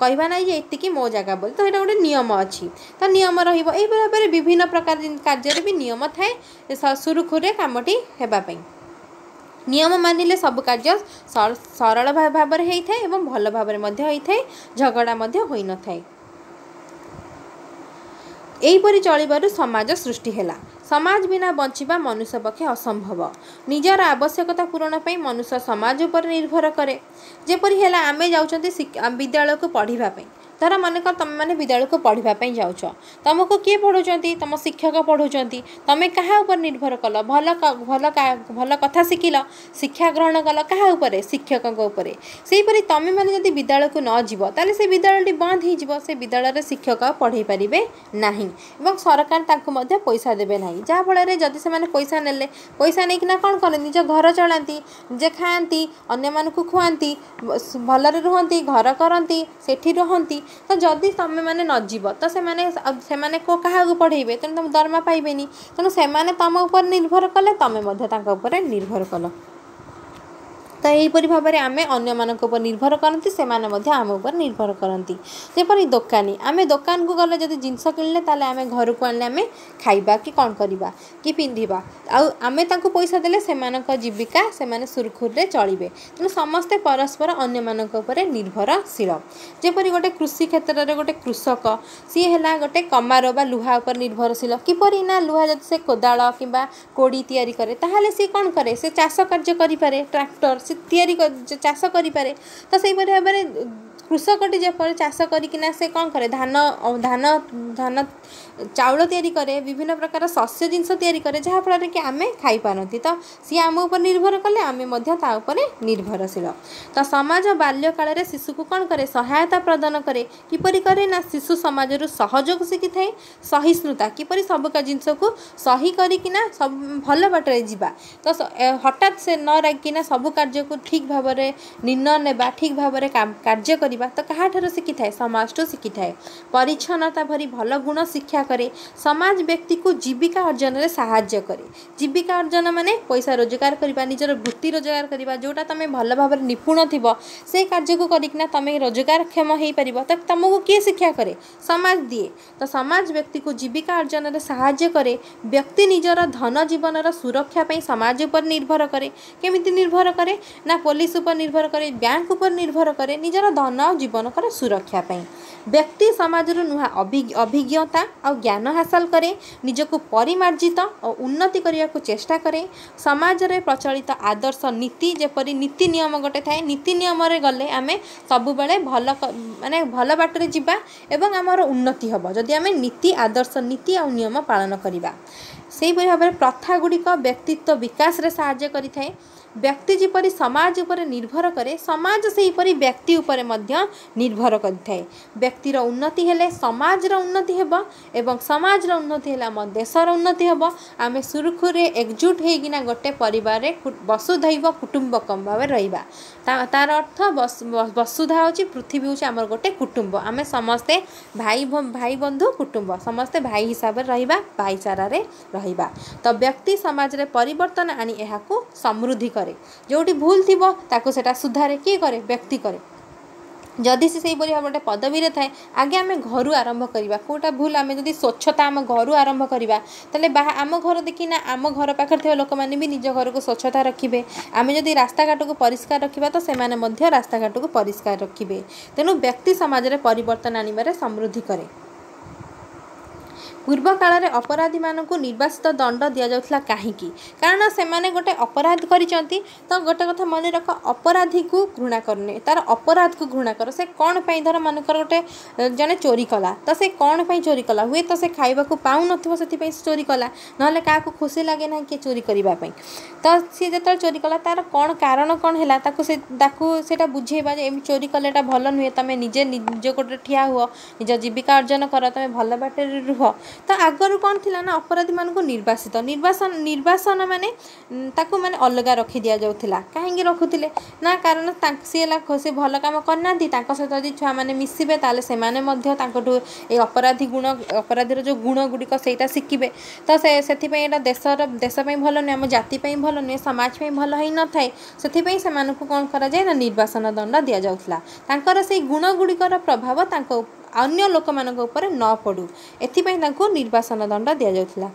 କହିବା ନାହିଁ ଯେ ଏତିକି ମୋ ଜାଗା ବୋଲି। ତ ସେଇଟା ଗୋଟେ ନିୟମ ଅଛି, ତ ନିୟମ ରହିବ। ଏହିପରି ଭାବରେ ବିଭିନ୍ନ ପ୍ରକାର କାର୍ଯ୍ୟରେ ବି ନିୟମ ଥାଏ, ସୁରୁଖୁରୁରେ କାମଟି ହେବା ପାଇଁ। ନିୟମ ମାନିଲେ ସବୁ କାର୍ଯ୍ୟ ସରଳ ଭାବରେ ହେଇଥାଏ ଏବଂ ଭଲ ଭାବରେ ମଧ୍ୟ ହେଇଥାଏ, ଝଗଡ଼ା ମଧ୍ୟ ହୋଇନଥାଏ। ଏହିପରି ଚଳିବାରୁ ସମାଜ ସୃଷ୍ଟି ହେଲା। ସମାଜ ବିନା ବଞ୍ଚିବା ମନୁଷ୍ୟ ପକ୍ଷେ ଅସମ୍ଭବ। ନିଜର ଆବଶ୍ୟକତା ପୂରଣ ପାଇଁ ମନୁଷ୍ୟ ସମାଜ ଉପରେ ନିର୍ଭର କରେ। ଯେପରି ହେଲା ଆମେ ଯାଉଛନ୍ତି ବିଦ୍ୟାଳୟକୁ ପଢ଼ିବା ପାଇଁ, ଧର ମନେକର ତୁମେମାନେ ବିଦ୍ୟାଳୟକୁ ପଢ଼ିବା ପାଇଁ ଯାଉଛ, ତୁମକୁ କିଏ ପଢ଼ୁଛନ୍ତି? ତୁମ ଶିକ୍ଷକ ପଢ଼ୁଛନ୍ତି। ତୁମେ କାହା ଉପରେ ନିର୍ଭର କଲ? ଭଲ ଭଲ ଭଲ କଥା ଶିଖିଲ, ଶିକ୍ଷା ଗ୍ରହଣ କଲ କାହା ଉପରେ? ଶିକ୍ଷକଙ୍କ ଉପରେ। ସେହିପରି ତୁମେମାନେ ଯଦି ବିଦ୍ୟାଳୟକୁ ନ ଯିବ, ତାହେଲେ ସେ ବିଦ୍ୟାଳୟଟି ବନ୍ଦ ହେଇଯିବ। ସେ ବିଦ୍ୟାଳୟରେ ଶିକ୍ଷକ ପଢ଼େଇ ପାରିବେ ନାହିଁ ଏବଂ ସରକାର ତାଙ୍କୁ ମଧ୍ୟ ପଇସା ଦେବେ ନାହିଁ। ଯାହାଫଳରେ ଯଦି ସେମାନେ ପଇସା ନେଲେ, ପଇସା ନେଇକିନା କ'ଣ କରନ୍ତି? ନିଜ ଘର ଚଳାନ୍ତି, ନିଜେ ଖାଆନ୍ତି, ଅନ୍ୟମାନଙ୍କୁ ଖୁଆନ୍ତି, ଭଲରେ ରୁହନ୍ତି, ଘର କରନ୍ତି, ସେଠି ରୁହନ୍ତି। ତ ଯଦି ତୁମେମାନେ ନ ଯିବ, ତ ସେମାନେ କାହାକୁ ପଢ଼େଇବେ? ତେଣୁ ତୁମ ଦରମା ପାଇବେନି। ତେଣୁ ସେମାନେ ତୁମ ଉପରେ ନିର୍ଭର କଲେ, ତୁମେ ମଧ୍ୟ ତାଙ୍କ ଉପରେ ନିର୍ଭର କଲ। ତ ଏହିପରି ଭାବରେ ଆମେ ଅନ୍ୟମାନଙ୍କ ଉପରେ ନିର୍ଭର କରନ୍ତି, ସେମାନେ ମଧ୍ୟ ଆମ ଉପରେ ନିର୍ଭର କରନ୍ତି। ଯେପରି ଦୋକାନୀ, ଆମେ ଦୋକାନକୁ ଗଲେ ଯଦି ଜିନିଷ କିଣିଲେ, ତାହେଲେ ଆମେ ଘରକୁ ଆଣିଲେ ଆମେ ଖାଇବା କି କ'ଣ କରିବା କି ପିନ୍ଧିବା। ଆଉ ଆମେ ତାଙ୍କୁ ପଇସା ଦେଲେ ସେମାନଙ୍କ ଜୀବିକା ସେମାନେ ସୁରୁଖୁରୁରେ ଚଳିବେ। ତେଣୁ ସମସ୍ତେ ପରସ୍ପର ଅନ୍ୟମାନଙ୍କ ଉପରେ ନିର୍ଭରଶୀଳ। ଯେପରି ଗୋଟେ କୃଷି କ୍ଷେତ୍ରରେ ଗୋଟେ କୃଷକ, ସିଏ ହେଲା ଗୋଟେ କମାର ବା ଲୁହା ଉପରେ ନିର୍ଭରଶୀଳ। କିପରି ନା ଲୁହା ଯଦି ସେ କୋଦାଳ କିମ୍ବା କୋଡ଼ି ତିଆରି କରେ, ତାହେଲେ ସିଏ କ'ଣ କରେ? ସେ ଚାଷ କାର୍ଯ୍ୟ କରିପାରେ, ଟ୍ରାକ୍ଟର ସେ ତିଆରି ଚାଷ କରିପାରେ। ତ ସେହିପରି ଭାବରେ କୃଷକଟି ଯେପରି ଚାଷ କରିକିନା ସେ କ'ଣ କରେ? ଧାନ ଧାନ ଧାନ ଚାଉଳ ତିଆରି କରେ, ବିଭିନ୍ନ ପ୍ରକାର ଶସ୍ୟ ଜିନିଷ ତିଆରି କରେ, ଯାହାଫଳରେ କି ଆମେ ଖାଇପାରନ୍ତି। ତ ସିଏ ଆମ ଉପରେ ନିର୍ଭର କଲେ, ଆମେ ମଧ୍ୟ ତା ଉପରେ ନିର୍ଭରଶୀଳ। ତ ସମାଜ ବାଲ୍ୟକାଳରେ ଶିଶୁକୁ କ'ଣ କରେ? ସହାୟତା ପ୍ରଦାନ କରେ। କିପରି କରେ ନା ଶିଶୁ ସମାଜରୁ ସହଯୋଗ ଶିଖିଥାଏ, ସହିଷ୍ଣୁତା, କିପରି ସବୁ ଜିନିଷକୁ ସହି କରିକିନା ସବୁ ଭଲ ବାଟରେ ଯିବା, ତ ହଠାତ୍ ସେ ନ ରାଗିକିନା ସବୁ କାର୍ଯ୍ୟକୁ ଠିକ୍ ଭାବରେ ନିର୍ଣ୍ଣୟ ନେବା, ଠିକ୍ ଭାବରେ କାର୍ଯ୍ୟ କରିବା। ତ କାହାଠାରୁ ଶିଖିଥାଏ? ସମାଜଠୁ ଶିଖିଥାଏ। ପରିଚ୍ଛନ୍ନତା ଭରି ଭଲ ଗୁଣ ଶିକ୍ଷା କରେ। ସମାଜ ବ୍ୟକ୍ତିକୁ ଜୀବିକା ଅର୍ଜନରେ ସାହାଯ୍ୟ କରେ। ଜୀବିକା ଅର୍ଜନ ମାନେ ପଇସା ରୋଜଗାର କରିବା, ନିଜର ବୃତ୍ତି ରୋଜଗାର କରିବା। ଯେଉଁଟା ତୁମେ ଭଲ ଭାବରେ ନିପୁଣ ଥିବ, ସେ କାର୍ଯ୍ୟକୁ କରିକିନା ତୁମେ ରୋଜଗାରକ୍ଷମ ହେଇପାରିବ। ତ ତୁମକୁ କିଏ ଶିକ୍ଷା କରେ? ସମାଜ ଦିଏ। ତ ସମାଜ ବ୍ୟକ୍ତିକୁ ଜୀବିକା ଅର୍ଜନରେ ସାହାଯ୍ୟ କରେ। ବ୍ୟକ୍ତି ନିଜର ଧନ ଜୀବନର ସୁରକ୍ଷା ପାଇଁ ସମାଜ ଉପରେ ନିର୍ଭର କରେ। କେମିତି ନିର୍ଭର କରେ ନା ପୋଲିସ ଉପରେ ନିର୍ଭର କରେ, ବ୍ୟାଙ୍କ ଉପରେ ନିର୍ଭର କରେ ନିଜର ଧନ ଆଉ ଜୀବନର ସୁରକ୍ଷା ପାଇଁ। ବ୍ୟକ୍ତି ସମାଜରୁ ନୂଆ ଅଭିଜ୍ଞତା ଆଉ ଜ୍ଞାନ ହାସଲ କରେ, ନିଜକୁ ପରିମାର୍ଜିତ ଓ ଉନ୍ନତି କରିବାକୁ ଚେଷ୍ଟା କରେ। ସମାଜରେ ପ୍ରଚଳିତ ଆଦର୍ଶ ନୀତି, ଯେପରି ନୀତି ନିୟମ ଗୋଟେ ଥାଏ, ନୀତି ନିୟମରେ ଗଲେ ଆମେ ସବୁବେଳେ ଭଲ, ମାନେ ଭଲ ବାଟରେ ଯିବା ଏବଂ ଆମର ଉନ୍ନତି ହେବ, ଯଦି ଆମେ ନୀତି ଆଦର୍ଶ ନୀତି ଆଉ ନିୟମ ପାଳନ କରିବା। ସେହିପରି ଭାବରେ ପ୍ରଥା ଗୁଡ଼ିକ ବ୍ୟକ୍ତିତ୍ୱ ବିକାଶରେ ସାହାଯ୍ୟ କରିଥାଏ। ବ୍ୟକ୍ତି ଯେପରି ସମାଜ ଉପରେ ନିର୍ଭର କରେ, ସମାଜ ସେହିପରି ବ୍ୟକ୍ତି ଉପରେ ମଧ୍ୟ ନିର୍ଭର କରିଥାଏ। ବ୍ୟକ୍ତିର ଉନ୍ନତି ହେଲେ ସମାଜର ଉନ୍ନତି ହେବ ଏବଂ ସମାଜର ଉନ୍ନତି ହେଲେ ଆମ ଦେଶର ଉନ୍ନତି ହେବ। ଆମେ ସୁରୁଖୁରୁରେ ଏକଜୁଟ ହେଇକିନା ଗୋଟେ ପରିବାରରେ ବସୁଧୈବ କୁଟୁମ୍ବକମ୍ ଭାବରେ ରହିବା। ତାର ଅର୍ଥ ବସୁଧା ହେଉଛି ପୃଥିବୀ, ହେଉଛି ଆମର ଗୋଟେ କୁଟୁମ୍ବ। ଆମେ ସମସ୍ତେ ଭାଇ ଭାଇ, ବନ୍ଧୁ, କୁଟୁମ୍ବ, ସମସ୍ତେ ଭାଇ ହିସାବରେ ରହିବା, ଭାଇଚାରାରେ ରହିବା। ତ ବ୍ୟକ୍ତି ସମାଜରେ ପରିବର୍ତ୍ତନ ଆଣି ଏହାକୁ ସମୃଦ୍ଧି କରେ। ଯେଉଁଠି ଭୁଲ ଥିବ ତାକୁ ସେଇଟା ସୁଧାରେ। କିଏ କରେ? ବ୍ୟକ୍ତି କରେ, ଯଦି ସେ ସେହିପରି ଭାବେ ଗୋଟେ ପଦବୀରେ ଥାଏ। ଆଗେ ଆମେ ଘରୁ ଆରମ୍ଭ କରିବା କେଉଁଟା ଭୁଲ। ଆମେ ଯଦି ସ୍ୱଚ୍ଛତା ଆମ ଘରୁ ଆରମ୍ଭ କରିବା, ତାହେଲେ ଆମ ଘର ଦେଖିନା ଆମ ଘର ପାଖରେ ଥିବା ଲୋକମାନେ ବି ନିଜ ଘରକୁ ସ୍ୱଚ୍ଛତା ରଖିବେ। ଆମେ ଯଦି ରାସ୍ତାଘାଟକୁ ପରିଷ୍କାର ରଖିବା, ତ ସେମାନେ ମଧ୍ୟ ରାସ୍ତାଘାଟକୁ ପରିଷ୍କାର ରଖିବେ। ତେଣୁ ବ୍ୟକ୍ତି ସମାଜରେ ପରିବର୍ତ୍ତନ ଆଣିବାରେ ସମୃଦ୍ଧି କରେ। ପୂର୍ବ କାଳରେ ଅପରାଧୀମାନଙ୍କୁ ନିର୍ବାସିତ ଦଣ୍ଡ ଦିଆଯାଉଥିଲା କାହିଁକି? କାରଣ ସେମାନେ ଗୋଟେ ଅପରାଧ କରିଛନ୍ତି। ତ ଗୋଟେ କଥା ମନେ ରଖ, ଅପରାଧୀକୁ ଘୃଣା କରୁନି, ତାର ଅପରାଧକୁ ଘୃଣା କର। ସେ କ'ଣ ପାଇଁ? ଧର ମନେକର ଗୋଟେ ଜଣେ ଚୋରି କଲା, ତ ସେ କ'ଣ ପାଇଁ ଚୋରି କଲା? ହୁଏତ ସେ ଖାଇବାକୁ ପାଉନଥିବ, ସେଥିପାଇଁ ସେ ଚୋରି କଲା। ନହେଲେ କାହାକୁ ଖୁସି ଲାଗେ ନାହିଁ କିଏ ଚୋରି କରିବା ପାଇଁ। ତ ସିଏ ଯେତେବେଳେ ଚୋରି କଲା, ତାର କ'ଣ କାରଣ କ'ଣ ହେଲା, ତାକୁ ସେଇଟା ବୁଝେଇବା ଯେ ଏମିତି ଚୋରି କଲେ ଏଇଟା ଭଲ ନୁହେଁ, ତୁମେ ନିଜେ ନିଜ ଗୋଡ଼ରେ ଠିଆ ହୁଅ, ନିଜ ଜୀବିକା ଅର୍ଜନ କର, ତୁମେ ଭଲ ବାଟରେ ରୁହ। ତ ଆଗରୁ କ'ଣ ଥିଲା ନା ଅପରାଧୀମାନଙ୍କୁ ନିର୍ବାସିତ, ନିର୍ବାସନ ମାନେ ତାକୁ ମାନେ ଅଲଗା ରଖି ଦିଆଯାଉଥିଲା। କାହିଁକି ରଖୁଥିଲେ ନା କାରଣ ସିଏ ହେଲା ସେ ଭଲ କାମ କରିନାହାନ୍ତି, ତାଙ୍କ ସହିତ ଯଦି ଛୁଆମାନେ ମିଶିବେ, ତାହେଲେ ସେମାନେ ମଧ୍ୟ ତାଙ୍କଠୁ ଏଇ ଅପରାଧୀ ଗୁଣ, ଅପରାଧୀର ଯେଉଁ ଗୁଣ ଗୁଡ଼ିକ ସେଇଟା ଶିଖିବେ। ତ ସେ ସେଥିପାଇଁ ଏଇଟା ଦେଶ ପାଇଁ ଭଲ ନୁହେଁ, ଆମ ଜାତି ପାଇଁ ଭଲ ନୁହେଁ, ସମାଜ ପାଇଁ ଭଲ ହେଇନଥାଏ। ସେଥିପାଇଁ ସେମାନଙ୍କୁ କ'ଣ କରାଯାଏ ନା ନିର୍ବାସନ ଦଣ୍ଡ ଦିଆଯାଉଥିଲା। ତାଙ୍କର ସେଇ ଗୁଣ ଗୁଡ଼ିକର ପ୍ରଭାବ ତାଙ୍କ ଅନ୍ୟ ଲୋକମାନଙ୍କ ଉପରେ ନ ପଡ଼ୁ, ଏଥିପାଇଁ ତାଙ୍କୁ ନିର୍ବାସନ ଦଣ୍ଡ ଦିଆଯାଉଥିଲା।